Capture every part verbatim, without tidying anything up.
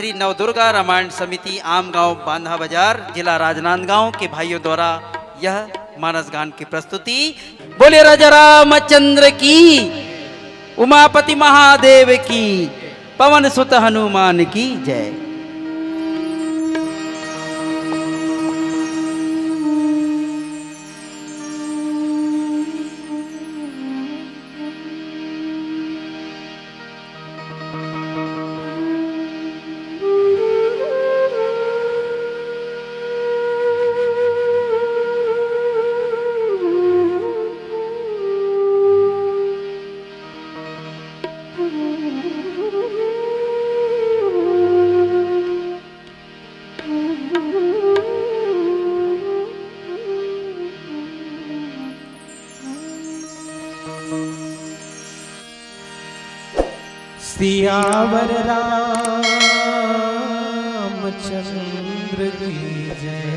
श्री नवदुर्गा रामायण समिति, आमगांव, बांधा बाजार, जिला राजनांदगांव के भाइयों द्वारा यह मानस गान की प्रस्तुति। बोले राजा रामचंद्र की, उमापति महादेव की, पवन सुत हनुमान की जय। सियावर रामचंद्र की जय।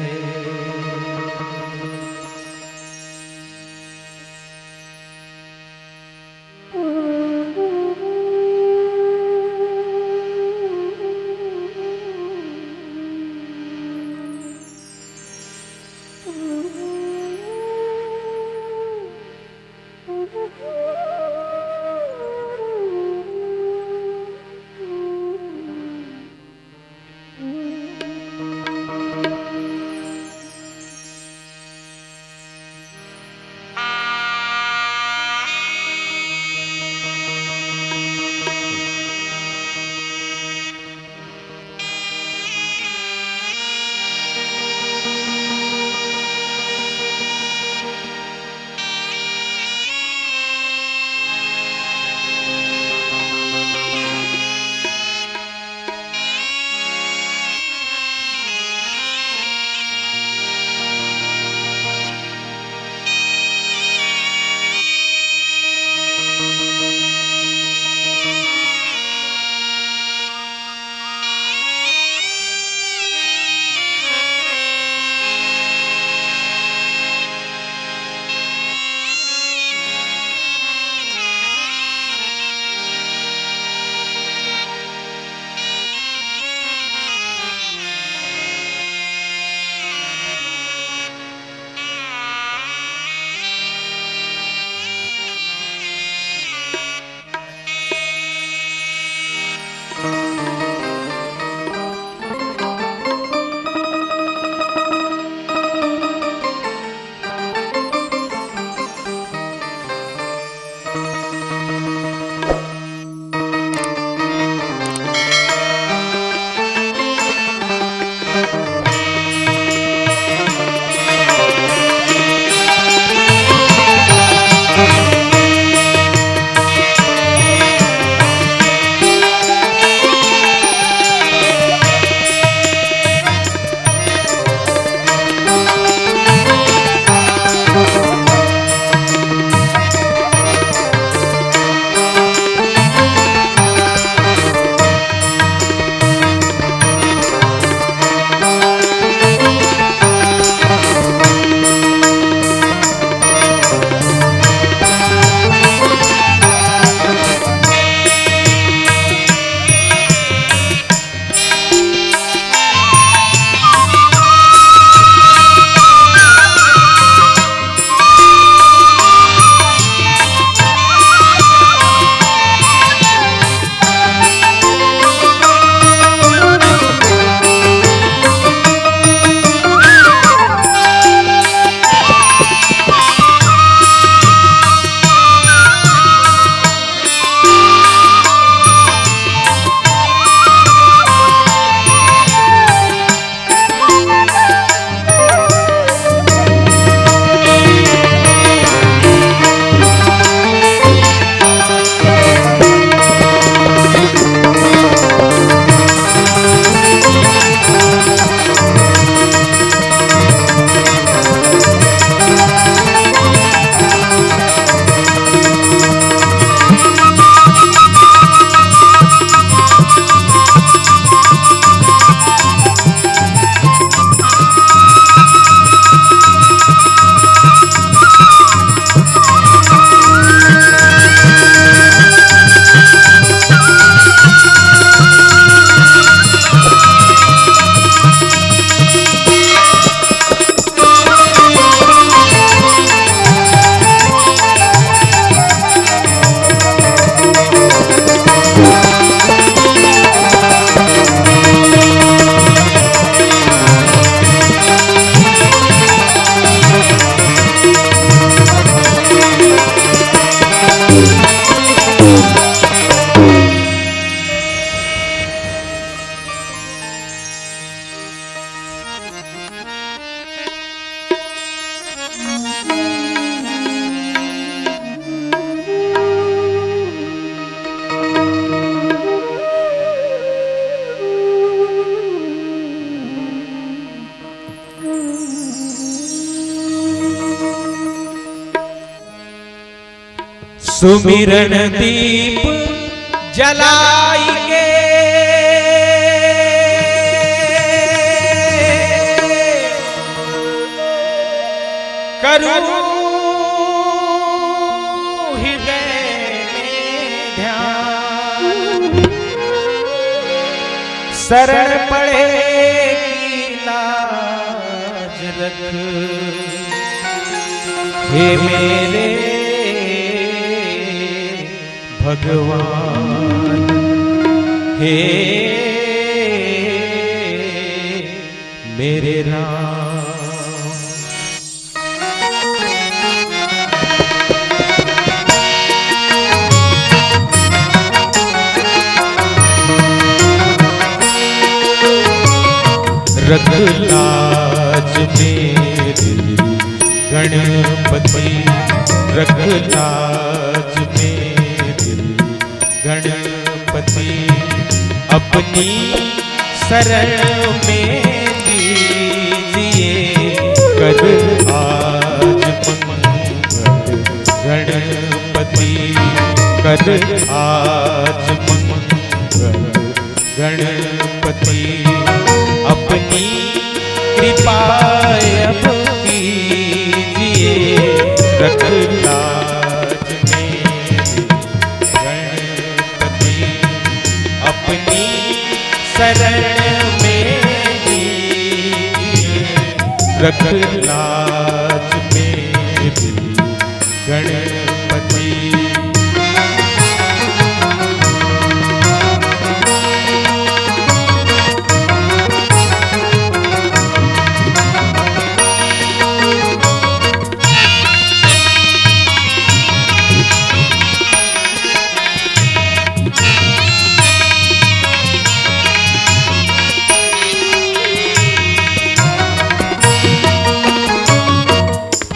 सुमिरन दीप जलाई के करूँ हृदय में ध्यान। शरण पड़े की लाज रख, हे मेरे भगवान, हे मेरे राम। रख लाज मेरी गणपति, रख लाज मेरी गणपति, अपनी शरण में लीजिए कर आज मंगल गणपति, कर आज मंगल गणपति, अपनी कृपा अब कीजिए, रख लाज मेरी गणपति, अपनी शरण में लीजिए, रख लाज मेरी गणपति।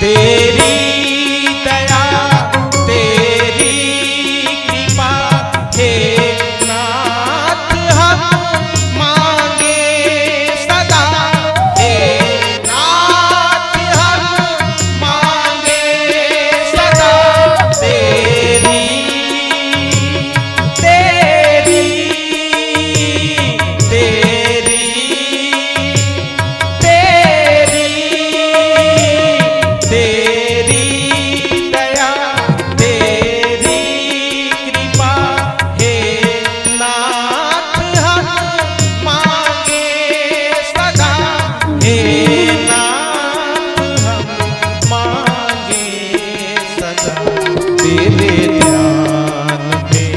तेरी दया, तेरी कृपा, हे नाथ, हम मांगे सदा, हे नाथ, हम मांगे सदा तेरी, तेरी, तेरी, तेरी, तेरी दया, तेरी कृपा, हे नाथ, हम मांगे सदा, हे नाथ, हम मांगे सदा, तेरे ध्यान में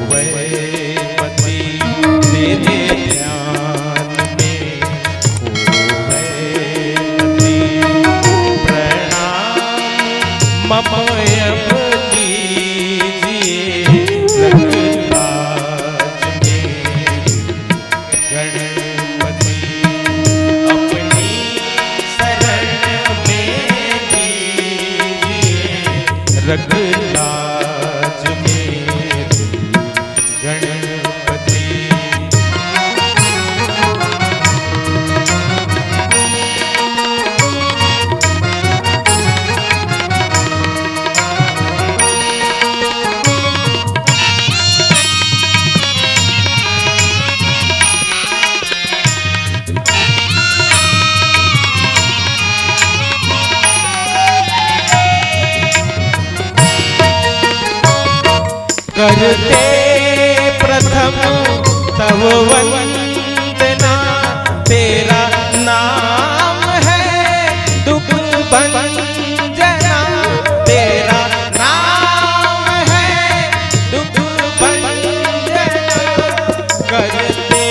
खोवे मति, तेरे ध्यान में खोवे मति। प्रणाम मम अब कीजिए, रख लाज मेरी गणपति, अपनी शरण में लीजिए, रख लाज मेरी गणपति। करते प्रथम तव वंदना, तेरा नाम है दुख भंजना, तेरा नाम है दुख भंजना। करते,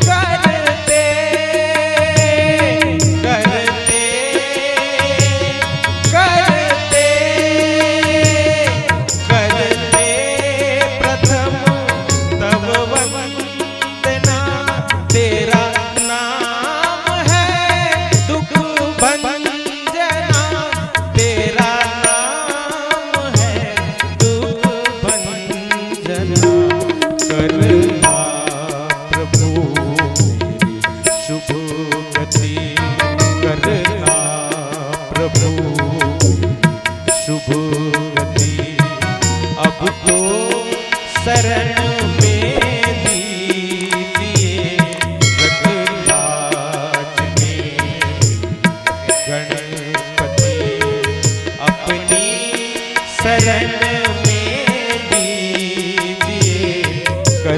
करते, करते, करते, करते प्रथम तव वंदना।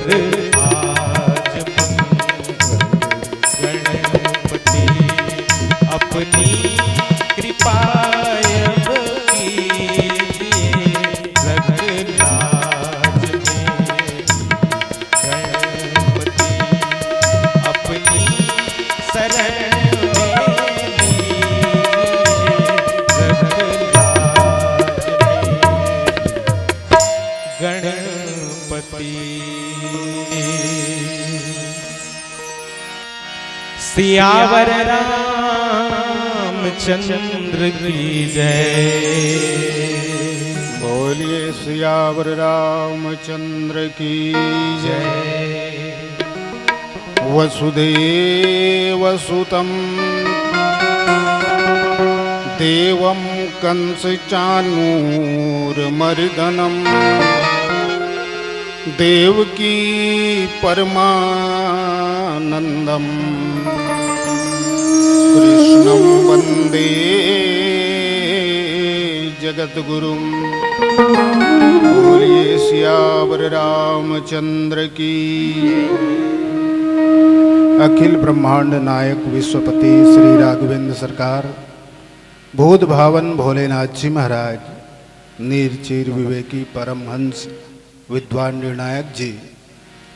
आज मंगल गणपति अपनी कृपा अब कीजिए। प्रहलाद में गणपति अपनी शरण में लीजिए। प्रहलाद में गणपति। सियावर रामचंद्र की जय। बोलिए सियावर रामचंद्र की जय। वसुदेव सुतं देवं कंस चाणूर मर्दनम। देवकी परमानंदम कृष्णम वंदे जगत गुरुम। बोलिए सियावर रामचंद्र की। अखिल ब्रह्मांड नायक विश्वपति श्री राघवेंद्र सरकार, भूत भावन भोलेनाथ जी महाराज, नीर चीर विवेकी परमहंस विद्वान निर्णायक जी,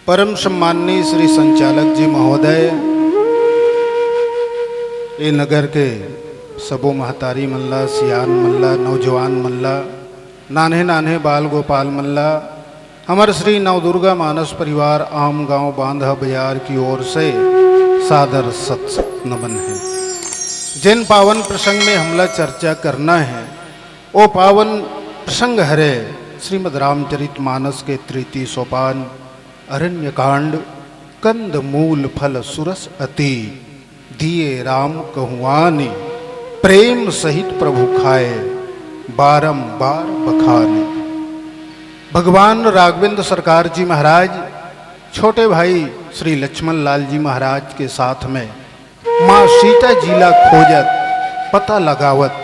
परम सम्माननीय श्री संचालक जी महोदय, ए नगर के सबो महतारी मन ला, सियान मन ला, नौजवान मन ला, नान्हे नान्हे बाल गोपाल मन ला, हमर श्री नवदुर्गा मानस परिवार आम गांव बांधा बाजार की ओर से सादर सत सत नमन है। जिन पावन प्रसंग में हमला चर्चा करना है, ओ पावन प्रसंग हरे श्रीमद् रामचरित मानस के तृतीय सोपान अरण्यकांड। कंद मूल फल सुरस अति, दिए राम कहुआनी, प्रेम सहित प्रभु खाए, बारंबार बखानी। भगवान राघवेंद्र सरकार जी महाराज छोटे भाई श्री लक्ष्मण लाल जी महाराज के साथ में माँ सीता जी ला खोजत, पता लगावत,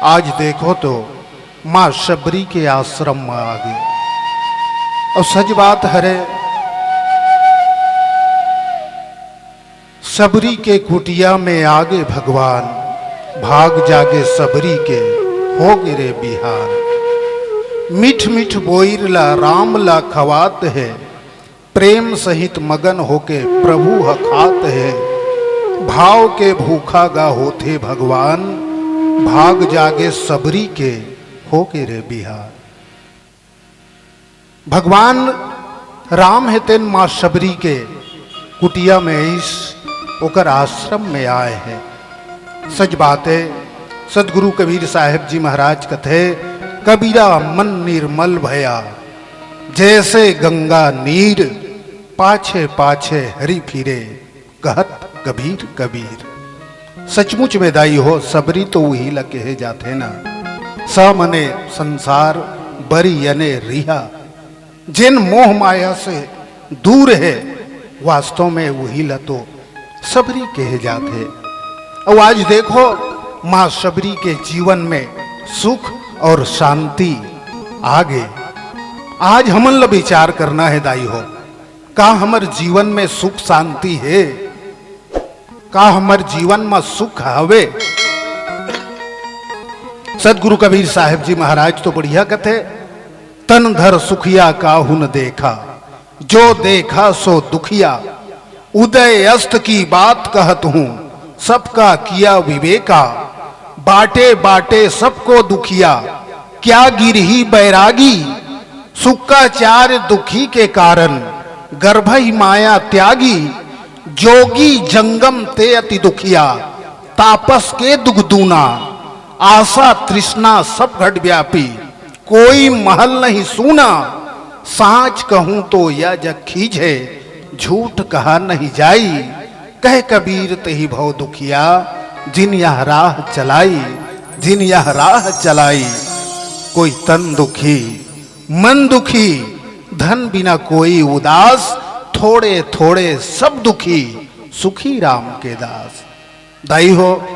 आज देखो तो माँ शबरी के आश्रम में आ गए। और सच बात हरे, शबरी के कुटिया में आगे भगवान, भाग जागे शबरी के, हो गे रे बिहान। मीठ मीठ बोइर ला राम ला खवात है, प्रेम सहित मगन होके प्रभु ह खात हे। भाव के भूखा गा होथे भगवान, भाग जागे सबरी के होके रे बिहान। भगवान राम हे तेन माँ सबरी के कुटिया में आइस, ओकर आश्रम में आए हे। सच बात हे, सतगुरु कबीर साहेब जी महाराज कथे, "कबीरा मन निर्मल भया, जैसे गंगा नीर, पाछे पाछे हरि फिरे, कहत कबीर कबीर।" सचमुच में दाई हो, सबरी तो उही ल केहे जाथे ना। स मने संसार, बरी यने रिहा। जेन मोह माया से दूर हे, वास्तव में उही ल तो सबरी केहे जाथे। अउ आज देखो, माँ सबरी के जीवन में सुख और शांति आ गे। आज हमन ल विचार करना हे दाई हो, का हमर जीवन में सुख शांति हे? का हमर जीवन म सुख हवे? सतगुरु कबीर साहेब जी महाराज तो बढ़िया कथे, "तन धर सुखिया काहू न देखा, जो देखा सो दुखिया। उदय अस्त की बात कहत हूँ, सबका किया विवेका। बाटे बाटे सबको दुखिया, क्या गिरही बैरागी। शुकाचार्य दुखी के कारण, गर्भहि माया त्यागी। जोगी जंगम ते अति दुखिया, तापस के दुख दूना। आशा तृष्णा सब घट व्यापी, कोई महल नहीं सूना। साँच कहूँ तो यह जग खीझे, झूठ कहा नहीं जाई। कहे कबीर तेहि भव दुखिया, जिन यह राह चलाई, जिन यह राह चलाई।" कोई तन दुखी, मन दुखी, धन बिना कोई उदास, थोड़े थोड़े सब दुखी, सुखी राम के दास। दाई हो,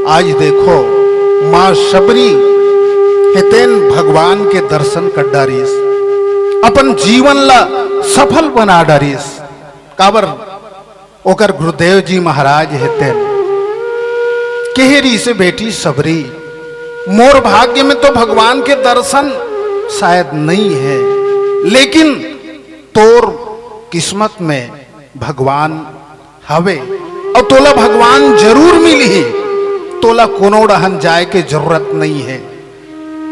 आज देखो, माँ शबरी हे तेन भगवान के दर्शन कर डारिस, अपन जीवन ला सफल बना डरिस। काबर? ओकर गुरुदेव जी महाराज हे तेन कहे रिहिसे, "बेटी सबरी, मोर भाग्य में तो भगवान के दर्शन शायद नहीं है, लेकिन तोर किस्मत में भगवान हवे, अउ तोला भगवान जरूर मिलही। तोला कोनो डहन जाए के जरूरत नहीं है,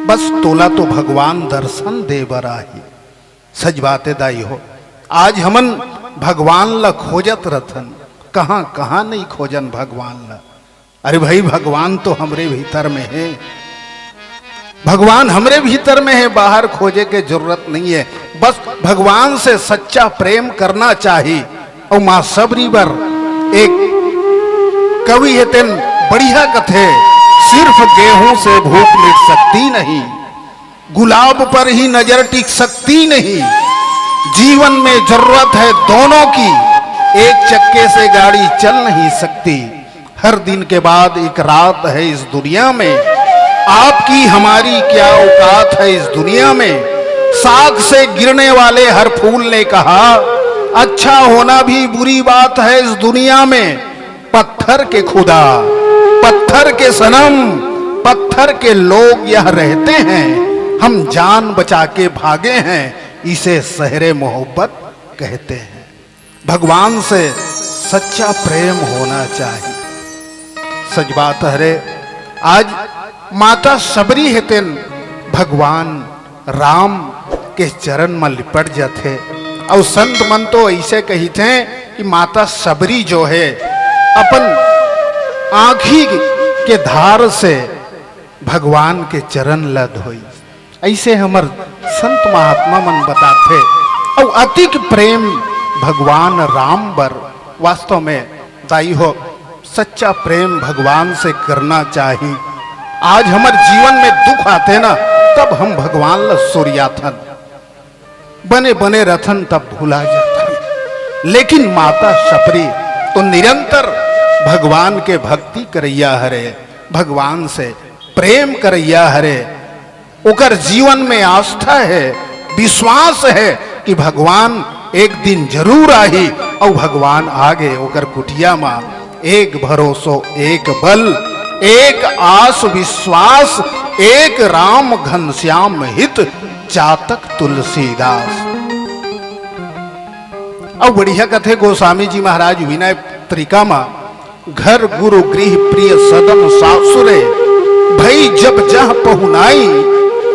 बस तोला तो भगवान दर्शन दे बर आही।" सच बात हे दाई हो, आज हमन भगवान ला खोजत रथन, कहाँ कहाँ नहीं खोजन भगवान ला। अरे भाई, भगवान तो हमरे भीतर में हे, भगवान हमरे भीतर में हे, बाहर खोजे के जरूरत नहीं है। बस भगवान से सच्चा प्रेम करना चाही। अउ माँ सबरी बर एक कवि हे तेन बढ़िया कथे, "सिर्फ गेहूं से भूख मिट सकती नहीं, गुलाब पर ही नजर टिक सकती नहीं, जीवन में जरूरत है दोनों की, एक चक्के से गाड़ी चल नहीं सकती।" हर दिन के बाद एक रात है इस दुनिया में, आपकी हमारी क्या औकात है इस दुनिया में। साख से गिरने वाले हर फूल ने कहा, "अच्छा होना भी बुरी बात है इस दुनिया में।" पत्थर के खुदा, पत्थर के सनम, पत्थर के लोग यह रहते हैं। हम जान बचा के भागे हैं, इसे शहरे मोहब्बत कहते हैं। भगवान से सच्चा प्रेम होना चाहिए। सच बात हरे, आज माता सबरी हे तेन भगवान राम के चरण म लिपट जाथे। अउ संत मन तो ऐसे कहिथे कि माता सबरी जो है, अपन आँखी के धार से भगवान के चरण ल धोई। ऐसे हमर संत महात्मा मन बताथे। अउ अतिक प्रेम भगवान राम बर। वास्तव में दाई हो, सच्चा प्रेम भगवान से करना चाही। आज हमर जीवन में दुख आथे ना, तब हम भगवान ल सुरियाथन, बने बने रथन तब भुला जाथन। लेकिन माता सबरी तो निरंतर भगवान के भक्ति करैया हरे, भगवान से प्रेम करैया हरे। ओकर जीवन में आस्था हे, विश्वास हे कि भगवान एक दिन जरूर आही। अउ भगवान आगे ओकर कुटिया म एक भरोसो, एक बल, एक आस विश्वास, एक राम घनश्याम हित, चातक तुलसीदास। अउ बढ़िया कथे गोस्वामी जी महाराज विनय पत्रिका म, "घर गुरु गृह प्रिय सदम सासुरे, भई जब जह पहुनाई,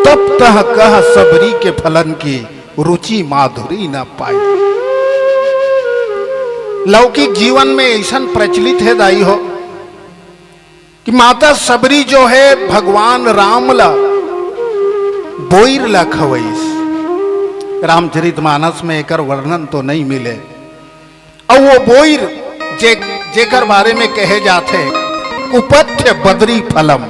तब तह कह सबरी के फलन की रुचि माधुरी न पाई।" लौकिक जीवन में ऐसन प्रचलित हे दाई हो कि माता सबरी जो हे भगवान राम ला बोइर ला खवइस। रामचरित मानस में एकर वर्णन तो नहीं मिले। अउ वो बोइर जे, जेकर बारे में कहे जाथे कुपथ्य बदरी फलम।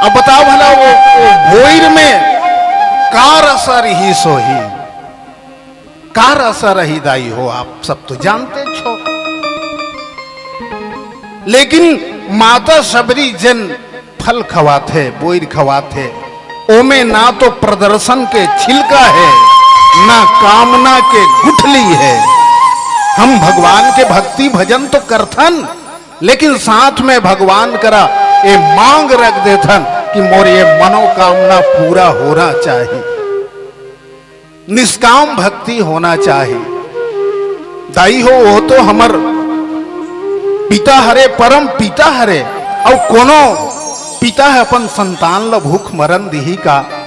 अब बताओ भला वो, वो बोइर में का रस रहिस होही, का रस रही दाई हो, आप सब तो जानते छो। लेकिन माता सबरी जेन फल खवाथे, बोइर खवाथे, ओमे ना तो प्रदर्शन के छिलका हे, ना कामना के गुठली हे। हम भगवान के भक्ति भजन तो करथन, लेकिन साथ में भगवान करा ए मांग रख देथन कि मोर ये मनोकामना पूरा होना चाहिए। निष्काम भक्ति होना चाही। दाई हो, वो तो हमर पिता हरे, परम पिता हरे। अउ कोनो पिता ह अपन संतान ल भूख मरन दिही का?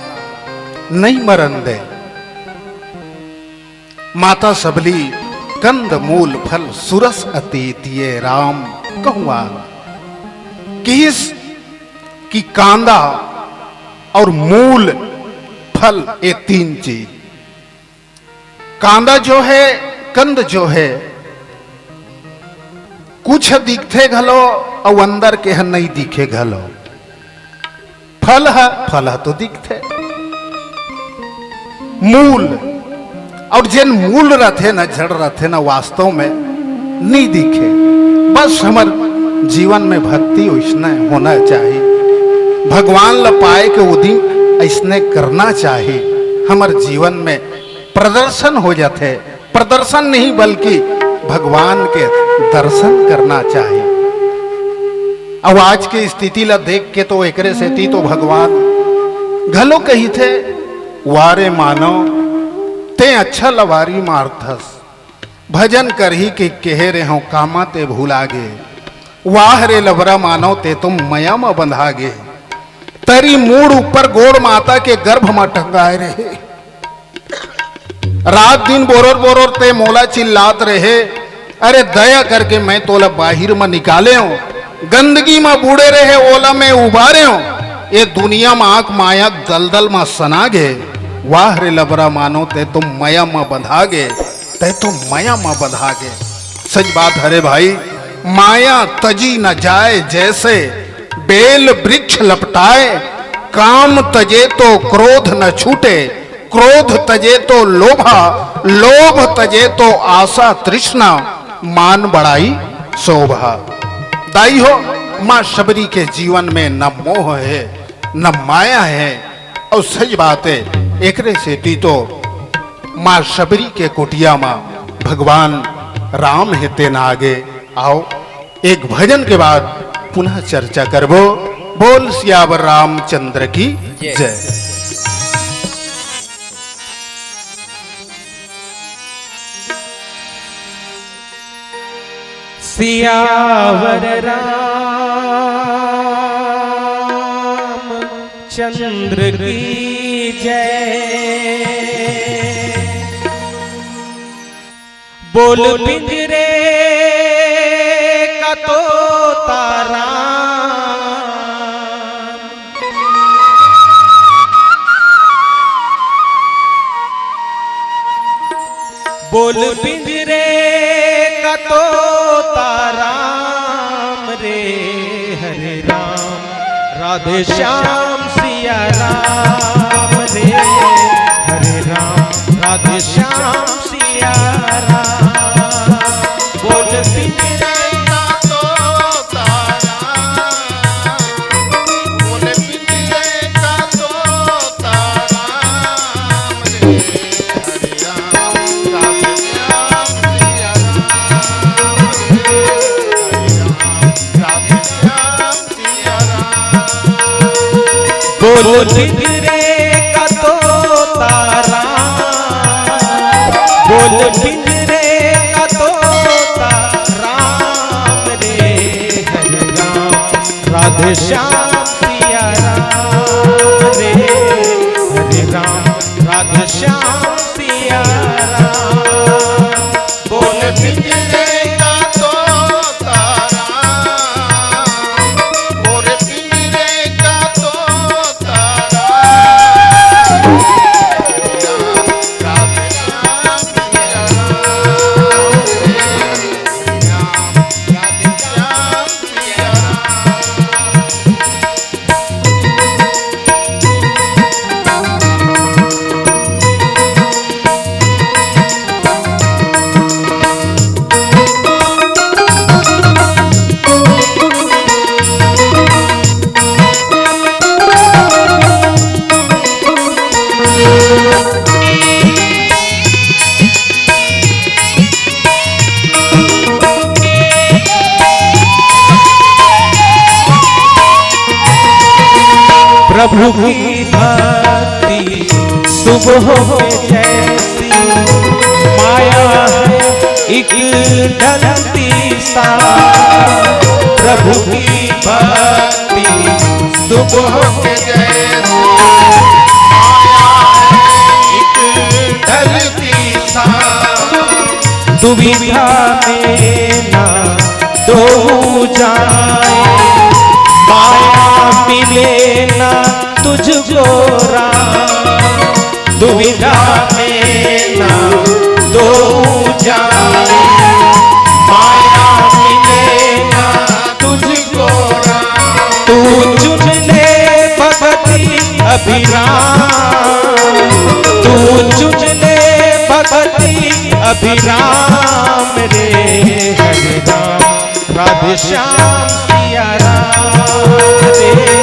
नइ मरन दे। माता सबली कंद मूल फल सुरस अति दिए राम कहूँ आन। किहिस कि कांदा और मूल फल, ये तीन चीज। कांदा जो है, कंद जो है, कुछ दिखथे घलो अउ अंदर के ह नइ दिखे घलो। फल ह, फल ह तो दिखथे। मूल, और जेन मूल रथे ना, जड़ रथे ना, वास्तव में नइ दिखे। बस हमर जीवन में भक्ति ओइसने होना चाही, भगवान ल पाए के उदिम अइसने करना चाही। हमर जीवन में प्रदर्शन हो जाथे। प्रदर्शन नहीं, बल्कि भगवान के दर्शन करना चाहिए। अब आज के स्थिति ला देख के तो एकरे सेती तो भगवान घलो कहिथे, "वारे मानव, ते अच्छा लवारी मारथस, भजन करही के केहे रेहंव, कामा ते भुला गे। वाह रे लबरा मानव, ते तो मया म बंधा गे। तरी मूड़ ऊपर गोड़ माता के गर्भ म टंगाए रहे। रात दिन बोरोर बोरोर ते मोला चिल्लात रहे, अरे दया करके मैं तोला बाहिर म निकालेंव। गंदगी म बूड़े रहे ओला मैं उबारेंव। ए दुनिया म आंख माया दलदल म सना गे। वाह रे लबरा मानव, ते तो मया म बंधा गे, ते तो मया म बंधा गे।" सच बात हरे भाई, माया तजी न जाए जैसे बेल वृक्ष लपटाए। काम तजे तो क्रोध न छूटे, क्रोध तजे तो लोभा, लोभ तजे तो आशा तृष्णा, मान बड़ाई शोभा। दाई हो, माँ शबरी के जीवन में न मोह है, न माया है, अउ सच बात है, एकरे सेती तो माँ शबरी के कुटिया म भगवान राम हे तेन आगे। आओ, एक भजन के बाद पुनः चर्चा करबो। बोल सियावर रामचंद्र की जय। जय। सियावर राम चंद्र की जय। बोल पिंजरे का तोता राम। बोल पिंजरे का तोता राम रे। हरे राम राधे श्याम सिया राम रे। हरे राम राधे श्याम सिया राम। बोल पिंजरे का तोता राम। बोल पिंजरे का तोता राम रे। बोल पिंजरे का तोता राम, बोल पिंजरे का तोता राम रे। हरे राम राधे श्याम सिया राम रे। हरे राम राधे श्याम सिया राम। बोल पिंजरे का तोता राम, बोल पिंजरे का तोता राम। राधे श्याम सिया राम, राधे श्याम सिया राम। प्रभु की भक्ति सुबह के जैसी, माया है एक ढलती सा। प्रभु की भक्ति सुबह के जैसी, माया है एक ढलती सा। दुविधा में ना दो जाए, माया मिले ना तुझको राम। दुविधा में ना दो जाए, माया मिले ना तुझको राम। तू चुन ले भगति अभिराम, तू चुन ले भगति अभिराम रे। हरे राम राधे श्याम सिया राम रे।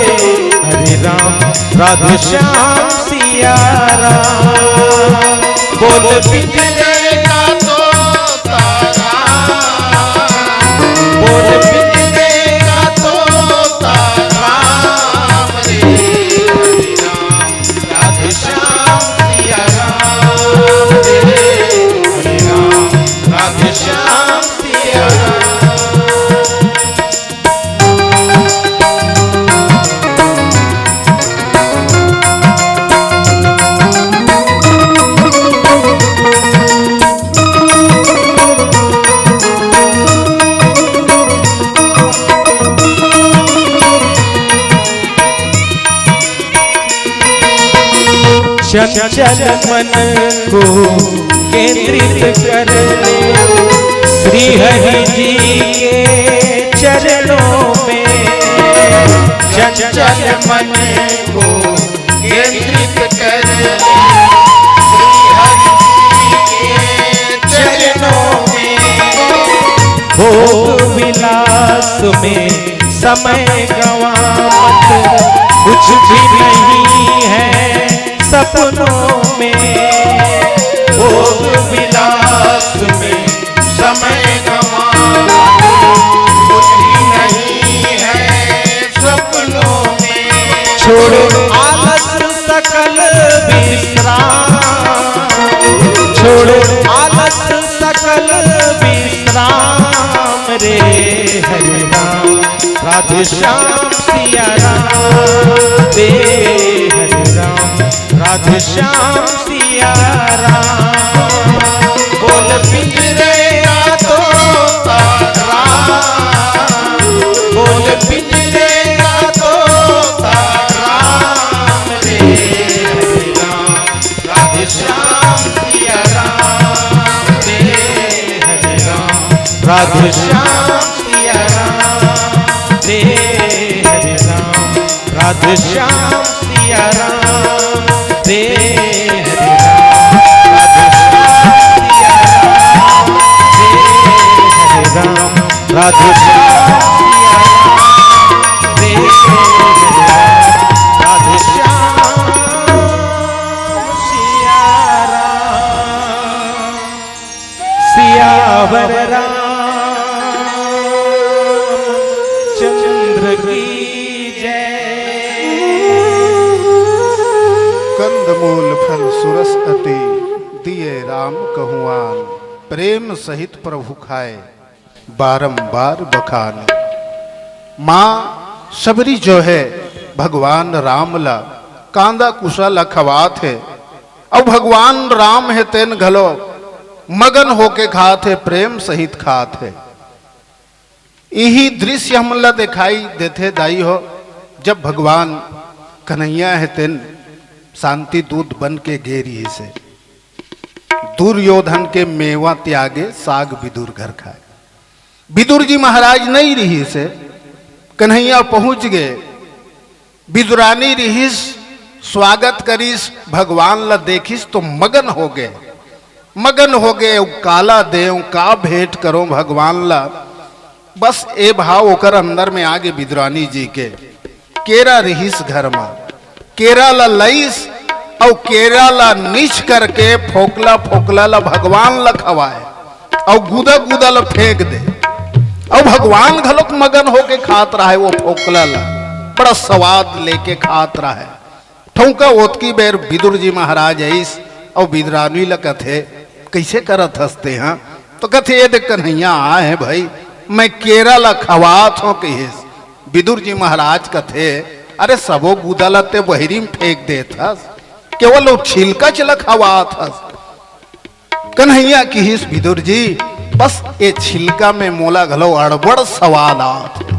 हरे राम राधे श्याम सिया राम। बोल पिंजरे का तोता राम, बोल पिंजरे का तोता राम रे। हरे राम, राधे श्याम सिया राम रे। हरे राम, राधे श्याम सिया राम। चंचल मन को केंद्रित कर ले श्री हरि जी के चरणों में। चंचल मन को केंद्रित कर ले श्री हरि जी के चरणों में। भोग विलास में समय गवा मत, कुछ भी नहीं है सपनों में। भोग विलास में समय गवा मत, कुछ भी नहीं है सपनों में। छोड़ आलस सकल विश्राम, छोड़ आलस सकल विश्राम रे। हरे राम, राधे श्याम सिया राम रे। हरे राम, राधे श्याम सिया राम। बोल पिंजरे का तोता राम, बोल पिंजरे का तोता राम रे। हरे राम, राधे श्याम सिया राम रे। हरे राम, राधे श्याम सिया राम रे। हरे राम, राधे श्याम सिया राम रे। हरे राम, राधे श्याम सिया राम रे। हरे राम, राधे श्याम सिया राम रे। हरे राम, राधे श्याम सिया राम। सियावर रामचंद्र की जय। कंदमूल फल सुरस अति, दिए राम कहु आन। प्रेम सहित प्रभु खाए, बारंबार बखान। माँ शबरी जो है, भगवान राम ला कांदा कुसा ला खवात हे, अउ भगवान राम हे तेन घलो मगन होके खात हे, प्रेम सहित खात हे। इही दृश्य हमन ला दिखाई देथे दाई हो, जब भगवान कन्हैया हे तेन शांति दूत बन के गे रिहिस हे। दुर्योधन के मेवा त्यागे, साग विदुर घर खाए। विदुर जी महाराज नइ रिहिस हे, कन्हैया पहुंच गे। विदुरानी रिहिस, स्वागत करिस, भगवान ला देखिस तो मगन हो गे, मगन हो गे। "काला देंव, का भेंट करों भगवान ला?" बस ए भाव ओकर अंदर में आगे विदुरानी जी के। केरा रिहिस घर मा, केरा ला लइस, अउ केरा ला निच करके फोकला फोकला ला भगवान ला खवाए, अउ गुदा गुदा ला फेंक दे। अउ भगवान घलोक मगन होके खात रहे वो फोकला ला, बड़ा स्वाद लेके खात रहे। ठौका ओतकी बेर विदुर जी महाराज आइस अउ विदुरानी ल कथे, "कइसे करत हस तें हा?" तो कथे, "ये देख कन्हैया आए हे भई, मैं केरा ल खवात हों," कहिस। विदुर जी महाराज कथे, "अरे सबो गुदा ल तें बहिरी म फेंक देत हस, केवल वो छिलका ल खवात हस।" कन्हैया किहिस, "विदुर जी, बस ए छिलका में मोला घलो अड़बड़ सवाल आत हे।"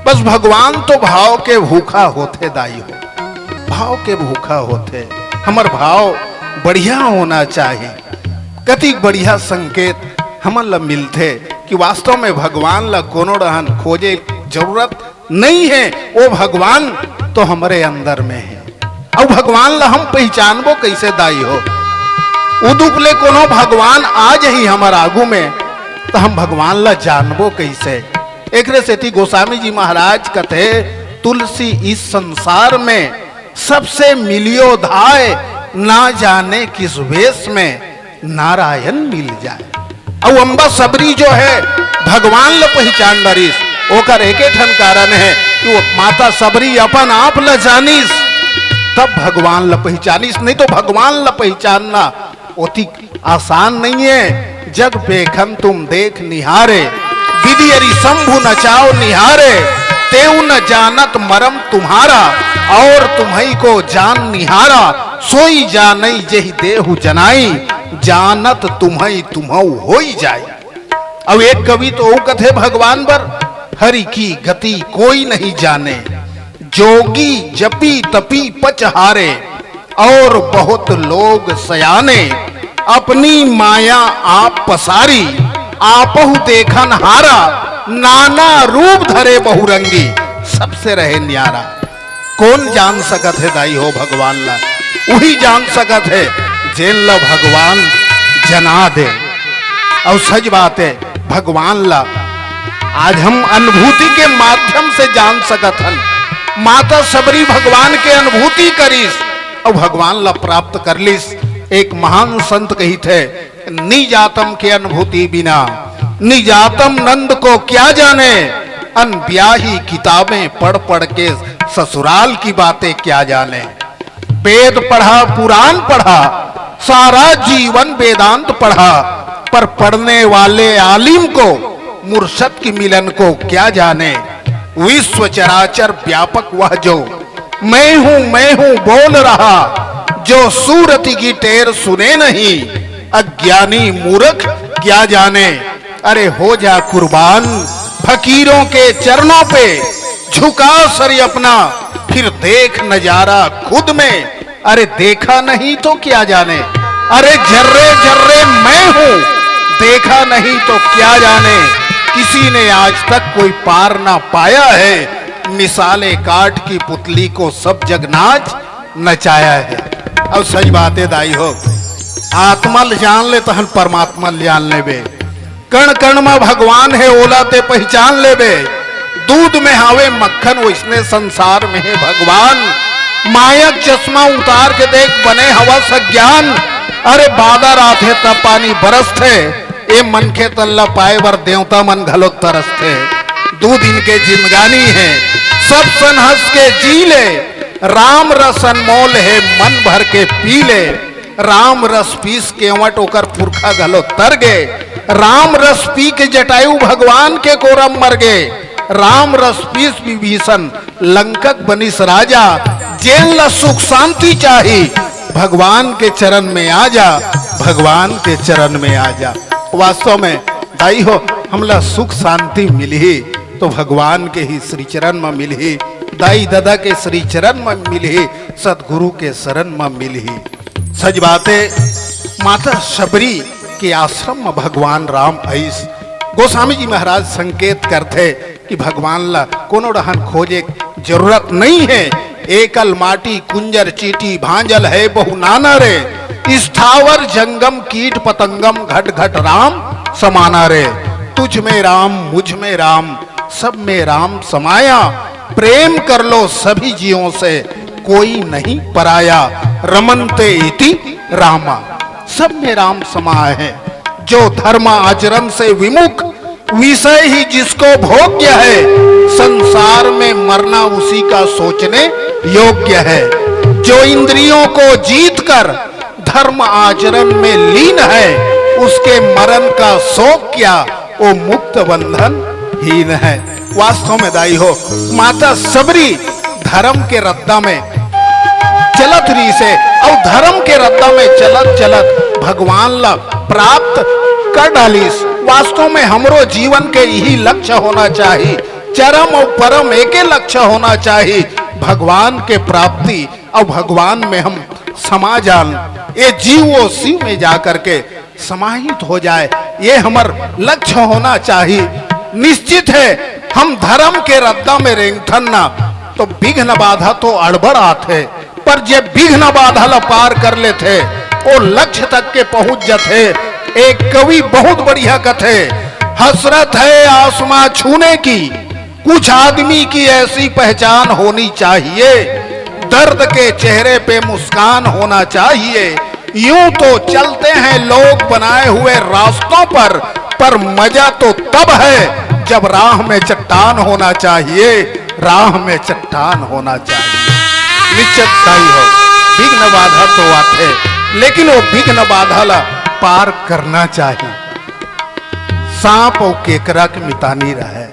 बस भगवान तो भाव के भूखा होथे दाई हो, भाव के भूखा होथे। हमर भाव बढ़िया होना चाही। कतिक बढ़िया संकेत हमन ल मिलथे कि वास्तव में भगवान ल कोनो डहन खोजे जरूरत नइ हे, वो भगवान तो हमरे अंदर में हे। अउ भगवान ला हम पहिचानबो कइसे दाई हो? उदुप ले कोनो भगवान आ जही हमर आगू में, त हम भगवान ला जानबो कइसे? एकरे सेती गोस्वामी जी महाराज कथे, "तुलसी इस संसार में सबसे मिलियो धाय, ना जाने किस वेश में नारायण मिल जाए। अउ अम्बा सबरी जो हे, भगवान ल पहिचान डरिस, ओकर एके ठन कारण हे कि वो माता सबरी अपन आप ल जानिस, तब भगवान ल पहिचानिस, नहीं तो भगवान ल पहिचानना ओतिक आसान नइये। जग पेखन तुम देख निहारे, विधि अरि शंभु नचाव निहारे, तेउ न जानत मरम तुम्हारा, और तुम्हई को जान निहारा, सोई जानई जेहि देहु जनाई, जानत तुम्हई तुम्हउ होई जाई। अउ एक कवि तो अउ कथे भगवान बर, हरि की गति कोई नहीं जाने, जोगी जपी तपी पच हारे, और बहुत लोग सयाने, अपनी माया आप पसारी, आपहु देखन हारा, नाना रूप धरे बहुरंगी, सबसे रहे न्यारा। कोन जान सकत हे दाई हो भगवान ला? उही जान सकत हे, जेन ला भगवान जना दे। अउ सच बात हे, भगवान ला आज हम अनुभूति के माध्यम से जान सकत हन। माता सबरी भगवान के अनुभूति करिस अउ भगवान ला प्राप्त कर लिस। एक महान संत कहिथे, "निज आतम के अनुभूति बिना, निज आतम नंद को क्या जाने, अन ब्याही किताबें पढ़ पढ़ के ससुराल की बातें क्या जाने।" वेद पढ़ा, पुराण पढ़ा, सारा जीवन वेदांत पढ़ा, पर पढ़ने वाले आलिम को, मुर्शद की मिलन को क्या जाने। विश्व चराचर व्यापक वह जो मैं हूँ, मैं हूँ बोल रहा, जो सूरत की टेर सुने नहीं, अज्ञानी मूर्ख क्या जाने। अरे हो जा कुर्बान फकीरों के चरणों पे, झुका सर अपना, फिर देख नजारा खुद में। अरे देखा नहीं तो क्या जाने, अरे जर्रे जर्रे मैं हूँ, देखा नहीं तो क्या जाने। किसी ने आज तक कोई पार ना पाया है, मिसाले काठ की पुतली को सब जग नाच नचाया है। अउ सच बात हे दाई हो, आत्मा ल जान ले तहन परमात्मा ल जान लेबे। कण कण म भगवान हे, ओला ते पहिचान लेबे। दूध में हावे मक्खन, वइसने संसार में हे भगवान। माया के चश्मा उतार के देख, बने हवस अज्ञान। अरे बादर आथे त पानी बरसथे, ए मनखे तन ल पाए बर देवता मन घलो तरसथे। दू दिन के जिंदगानी हे, सब सन हंस के जी ले। राम रस अनमोल हे, मन भर के पी ले। राम रस पीस केवट ओकर पुरखा घलो तर गे। राम रस पी के जटायु भगवान के कोरम मर गे। राम रस पीस विभीषण लंकक बनिस राजा। जेन ल सुख शांति चाही, भगवान के चरण में आ जा, भगवान के चरण में आ जा। वास्तव में दाई हो, हमला सुख शांति मिलही तो भगवान के ही श्री चरण म मिलही, दाई ददा के श्री चरण म मिलही, सतगुरु के शरण म मिलही। सच बात हे, माता शबरी के आश्रम म भगवान राम आइस। गोस्वामी जी महाराज संकेत करथे कि भगवान ला कोनो डहन खोजे जरूरत नहीं हे। एकल माटी कुंजर चीटी भांजल हे बहु नाना रे। स्थावर जंगम कीट पतंगम घट घट राम समाना रे। तुझ में राम मुझ में राम सब में राम समाया। प्रेम कर लो सभी जीवों से कोई नहीं पराया। रमनते इति रामा, सब में राम समाए हैं। जो धर्म आचरण से विमुख, विषय ही जिसको भोग्य है, संसार में मरना उसी का सोचने योग्य है। जो इंद्रियों को जीत कर धर्म आचरण में लीन है, उसके मरण का शोक क्या, वो मुक्त बंधन हीन है। वास्तव में दाई हो, माता सबरी धर्म के रद्दा में चलत रहिस हे अउ धर्म के रद्दा में चलत चलत भगवान ला प्राप्त कर डालिस। वास्तव में हमरो जीवन के यही लक्ष्य होना चाही, चरम अउ परम एके लक्ष्य होना चाही, भगवान के प्राप्ति अउ भगवान में हम समा जान, ये जीव वो शिव में जा करके समाहित हो जाए, ये हमर लक्ष्य होना चाही। निश्चित हे, हम धर्म के रद्दा में रेंगथन ना, तो विघ्न बाधा तो अड़बड़ आथे, पर जे विघ्न बाधा ला पार कर लेथे, वो लक्ष्य तक के पहुंच जथे। एक कवि बहुत बढ़िया कथे, "हसरत है आसमां छूने की, कुछ आदमी की ऐसी पहचान होनी चाहिए, दर्द के चेहरे पे मुस्कान होना चाहिए। यूं तो चलते हैं लोग बनाए हुए रास्तों पर, पर मजा तो तब है जब राह में चट्टान होना चाहिए, राह में चट्टान होना चाहिए। निश्चित दाई हो, विघ्न बाधा तो आथे, लेकिन वो विघ्न बाधा ला पार करना चाहिए। सांप अउ केकरा के मितानी रहय।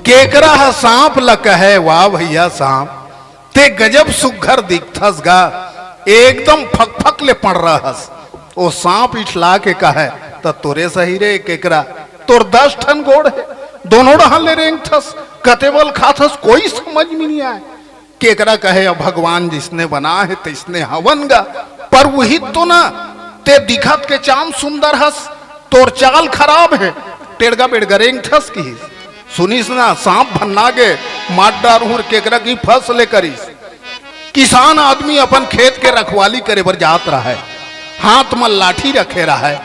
केकरा ह सांप ल कहय, "वाह भैया सांप, ते गजब सुग्घर दिखथस गा, एकदम फकफक ले पंड़रा हस।" ओ सांप इठला के कहय, "त तोरे सही रे केकरा, तोर दस ठन गोड़ हे, दोनों डहर ले रेंगथस, कते बल खाथस, कोई समझ में नइ आय।" केकरा कहय, "अब भगवान जिसने बना है तइसने हवन गा, पर उही तो ना, ते दिखत के चाम सुंदर हस, तोर चाल खराब हे, टेड़गा बेड़गा रेंगथस," किहिस। सुनिस ना, सांप भन्ना गे, मार डारहूं केकरा कहि फस ले करिस। किसान आदमी अपन खेत के रखवाली करे बर जात रहय, हाथ म लाठी रखे रहय,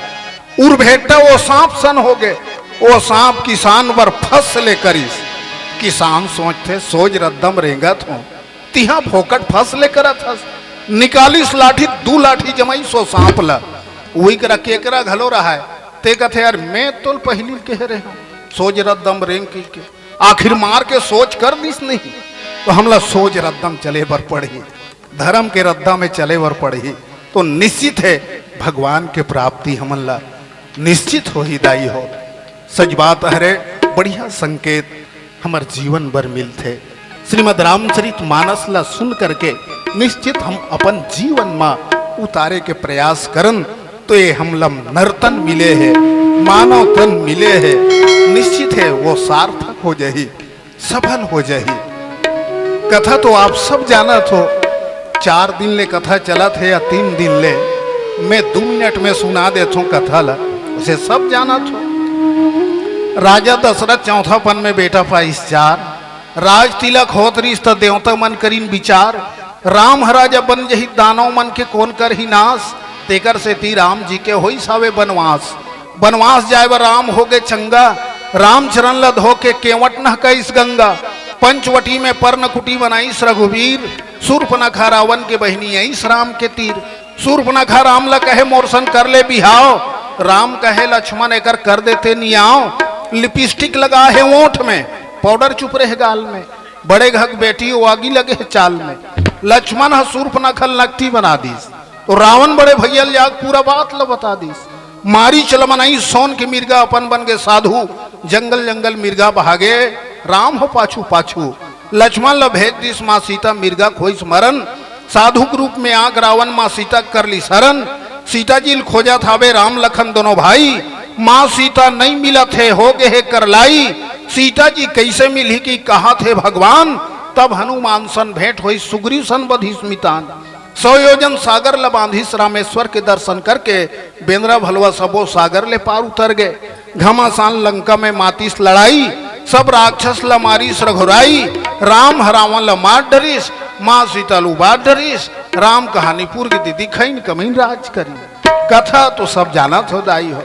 उरभेटा ओ सांप सन होगे। ओ सांप किसान बर फस ले करिस। किसान सोचथे, "सोज रद्दम रेंगत हों, तिहां फोकट फस ले करत हस।" निकालिस लाठी, दू लाठी जमाइस ओ सांप ल। उही करा केकरा घलो रहय, ते कथे, "यार, मैं तोल पहिली कहे रहेंव, सोज रद्दम रेंग कहिके, आखिर मार के सोज कर दिस नहीं, त हमला सोज रद्दम चले बर पड़ही।" धरम के रद्दा में चले बर पड़ही, तो निश्चित हे भगवान के प्राप्ति हमन ला निश्चित होही दाई हो। सच बात हरे, बढ़िया संकेत हमर जीवन बर मिलथे। श्रीमद् रामचरित मानस ला सुन करके निश्चित हम अपन जीवन म उतारे के प्रयास करन, तो ये हमला नर तन मिले हे, मानव तन मिले हे, निश्चित हे वो सार्थक हो जाही। सफल हो जाही। कथा तो आप सब जानत हो, चार दिन ले कथा चलत हे या तीन दिन ले, मैं दू मिनट में सुना देथों कथा ला, उसे सब जानत हो। राजा दशरथ चौथा पन में बेटा पाइस चार, राज तिलक होत रिस त देवता मन करिन विचार, राम ह राजा बन जही दानव मन के कोन करही नाश, तेकर सेती राम जी के होइस हावे बनवास। बनवास जाय बर राम होगे चंगा, रामचरण ल धोके केवट नहकाइस गंगा। पंचवटी में पर्णकुटी बनाइस रघुवीर, सूर्पनखा रावण के बहिनी आइस राम के तीर। सूर्पनखा राम ल कहे मोर सन कर ले बिहाव, राम कहे लक्ष्मण एकर कर देते नियाव। लिपस्टिक लगा हे ओंठ में, पाउडर चुप रहे गाल में, बड़े घग बेटी ओ आगी लगे हे चाल में। लक्ष्मण ह सूर्पनखा ल नकटी बना दिस। तो रावण बड़े भैया ल जाग पूरा बात ल बता दिस। मारीच ल बनाइस सोन के मिर्गा, अपन बन गे साधु, जंगल जंगल मिर्गा भागे, राम हो पाछू पाछू। लक्ष्मण ल भेज दिस माँ सीता, मिर्गा खोइस मरन। साधु के रूप में आग रावण माँ सीता कर लिस हरन। सीता जी ल खोजत हावे राम लखन दोनों भाई, माँ सीता नइ मिलत हे, हो गे हे करलाई। सीता जी कइसे मिलही कि कहत हे भगवान, तब हनुमान सन भेंट होइस, सुग्रीव सन बधिस मितान। सौ योजन सागर ल बांधिस, रामेश्वर के दर्शन करके बेंदरा भलवा सबो सागर ले पार उतर गे। घमासान लंका में मातिस लड़ाई, सब राक्षस ल मारिस रघुराई। राम ह रावण ल मार डरिस, माँ सीता ल उबार डरिस। राम कहानी पूर गे दीदी, खइन कमइन राज करिन। कथा तो सब जानत हो दाई हो,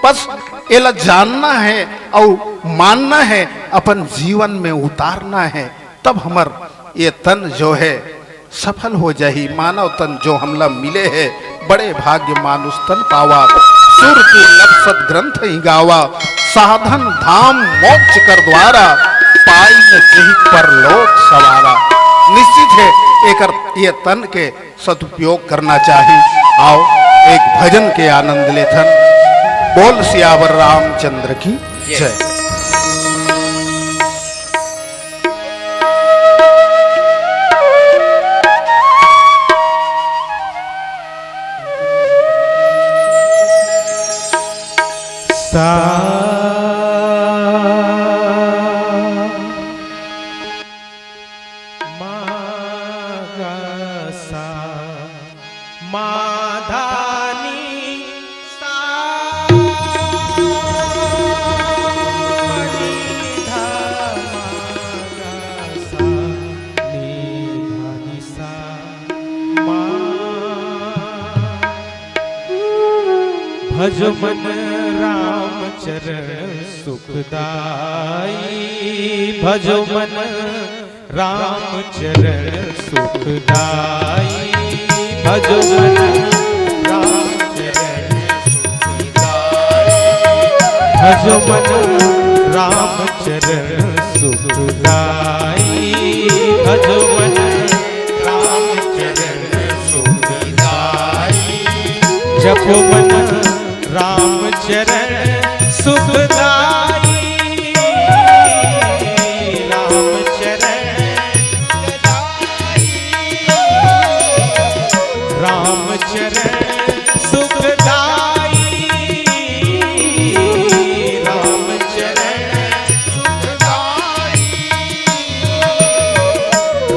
बस एला जानना हे अउ मानना हे, अपन जीवन में उतारना हे, तब हमर ये तन जो हे सफल हो जाही। मानव तन जो हमला मिले हे, बड़े भाग्य मानुष तन पावा। सुर दुर्लभ सत ग्रंथ ही गावा, साधन धाम मोक्ष कर द्वारा, पाई न जेहि परलोक सवारा। निश्चित हे एकर ये तन के सदुपयोग करना चाही। आओ, एक भजन के आनंद लेथन। बोल सियावर रामचंद्र की जय। सा मा गा सा, मा धा नी सा, नी धा मा गा सा, नी धा नी सा, मा। भजो मन रामचरण सुखदाई, भजो मन राम चरण सुखदाई, भजो मन राम चरण सुखदाई, भजो मन राम चरण सुखदाई, भजो मन राम चरण सुखदाई, जपो मन राम चरण सुखदाई, राम चरण सुखदाई, राम चरण सुखदाई, राम चरण सुखदाई,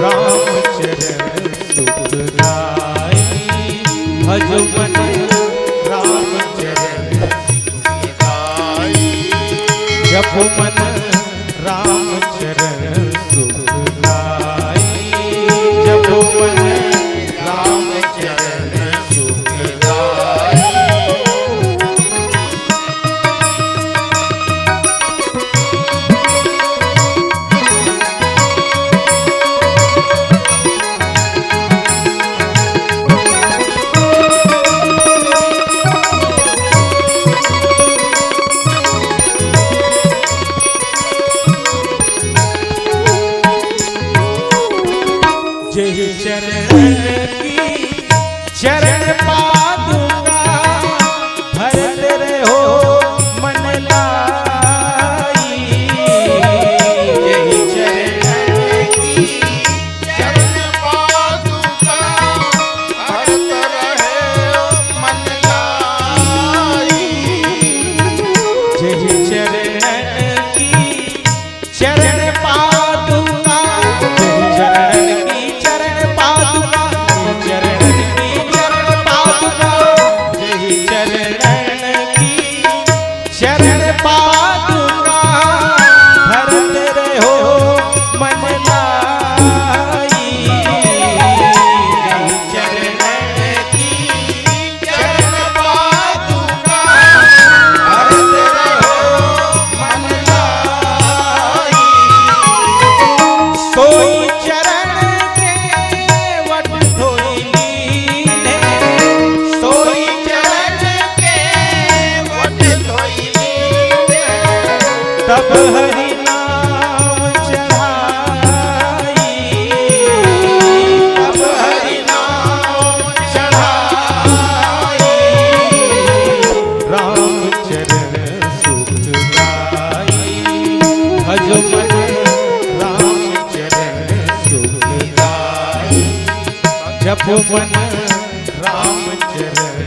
राम चरण सुखदाई, भजो मन राम चरण सुखदाई, जपो मन राम चरण सुखदाई, जपो मन राम चरण सुखदाई। जेहि चरण की चरण पादुका, भरत रहो मन लाई। जेहि चरण की चरण पादुका, भरत रहो मन लाई। जेहि चरण की चरण पादुका, जेहि चरण की चरण पादुका, जेहि चरण की चरण पादुका, जेहि चरण की चरण पादुका, भरत रहो मन लाई। जेहि चरण की चरण पादुका, भरत रहो मन लाई। सोई चरण केवट धोई लीन्हे, सोई चरण केवट धोई लीन्हे। तब हरि नाम चढ़ाई, तब हरि नाम चढ़ाई। राम चरण सुखदाई, भजो मन राम चरण सुखदाई, जपो मन राम चरण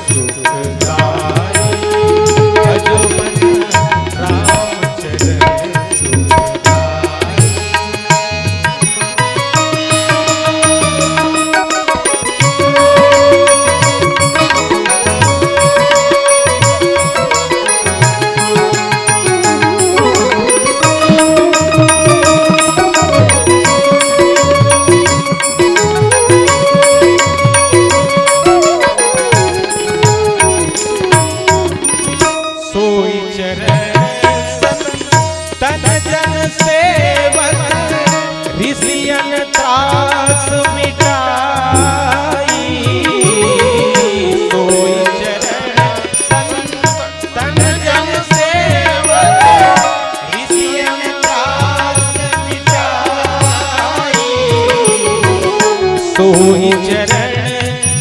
सुखदाई, भजो मन राम चरण सुखदाई। सोई चरण संतन जन सेवक, ऋषियन त्रास मिटाई। सोई चरण संतन जन सेवक, ऋषियन त्रास मिटाई। सोई चरण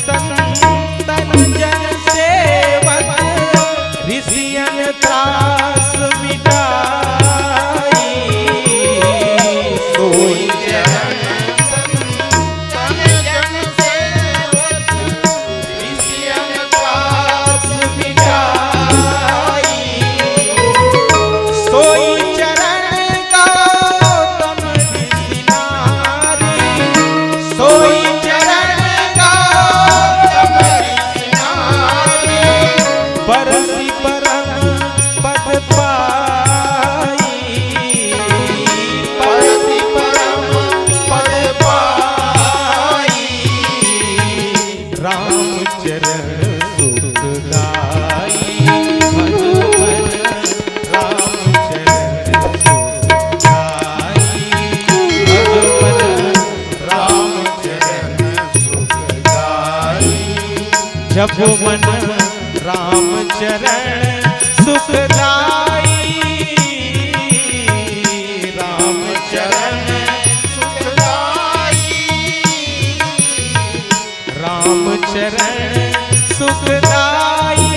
संतन जन सेवक, ऋषियन त्रास मिटाई। सोई चरण संतन जन सेवक, ऋषियन त्रास मिटाई। सोई चरण गौतम ऋषि नारी, सोई चरण चरण सुखदाई, राम चरण सुखदाई, राम चरण सुखदाई,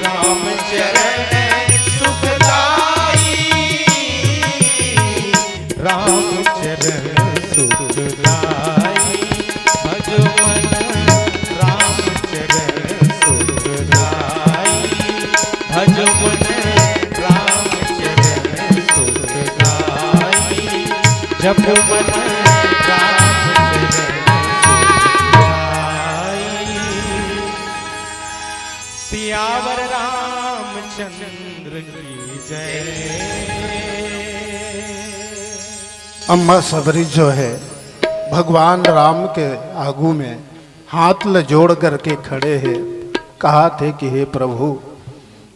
राम चरण सुखदाई, राम चरण सुखदाई। भज मन राम चरण सुखदाई, भज मन राम चरण सुखदाई, जप मन राम चरण सुखदाई। सियावर रामचंद्र की जय। अम्मा सबरी जो है, भगवान राम के आगू में हाथ ल जोड़ करके खड़े हे, कहाथे कि हे प्रभु,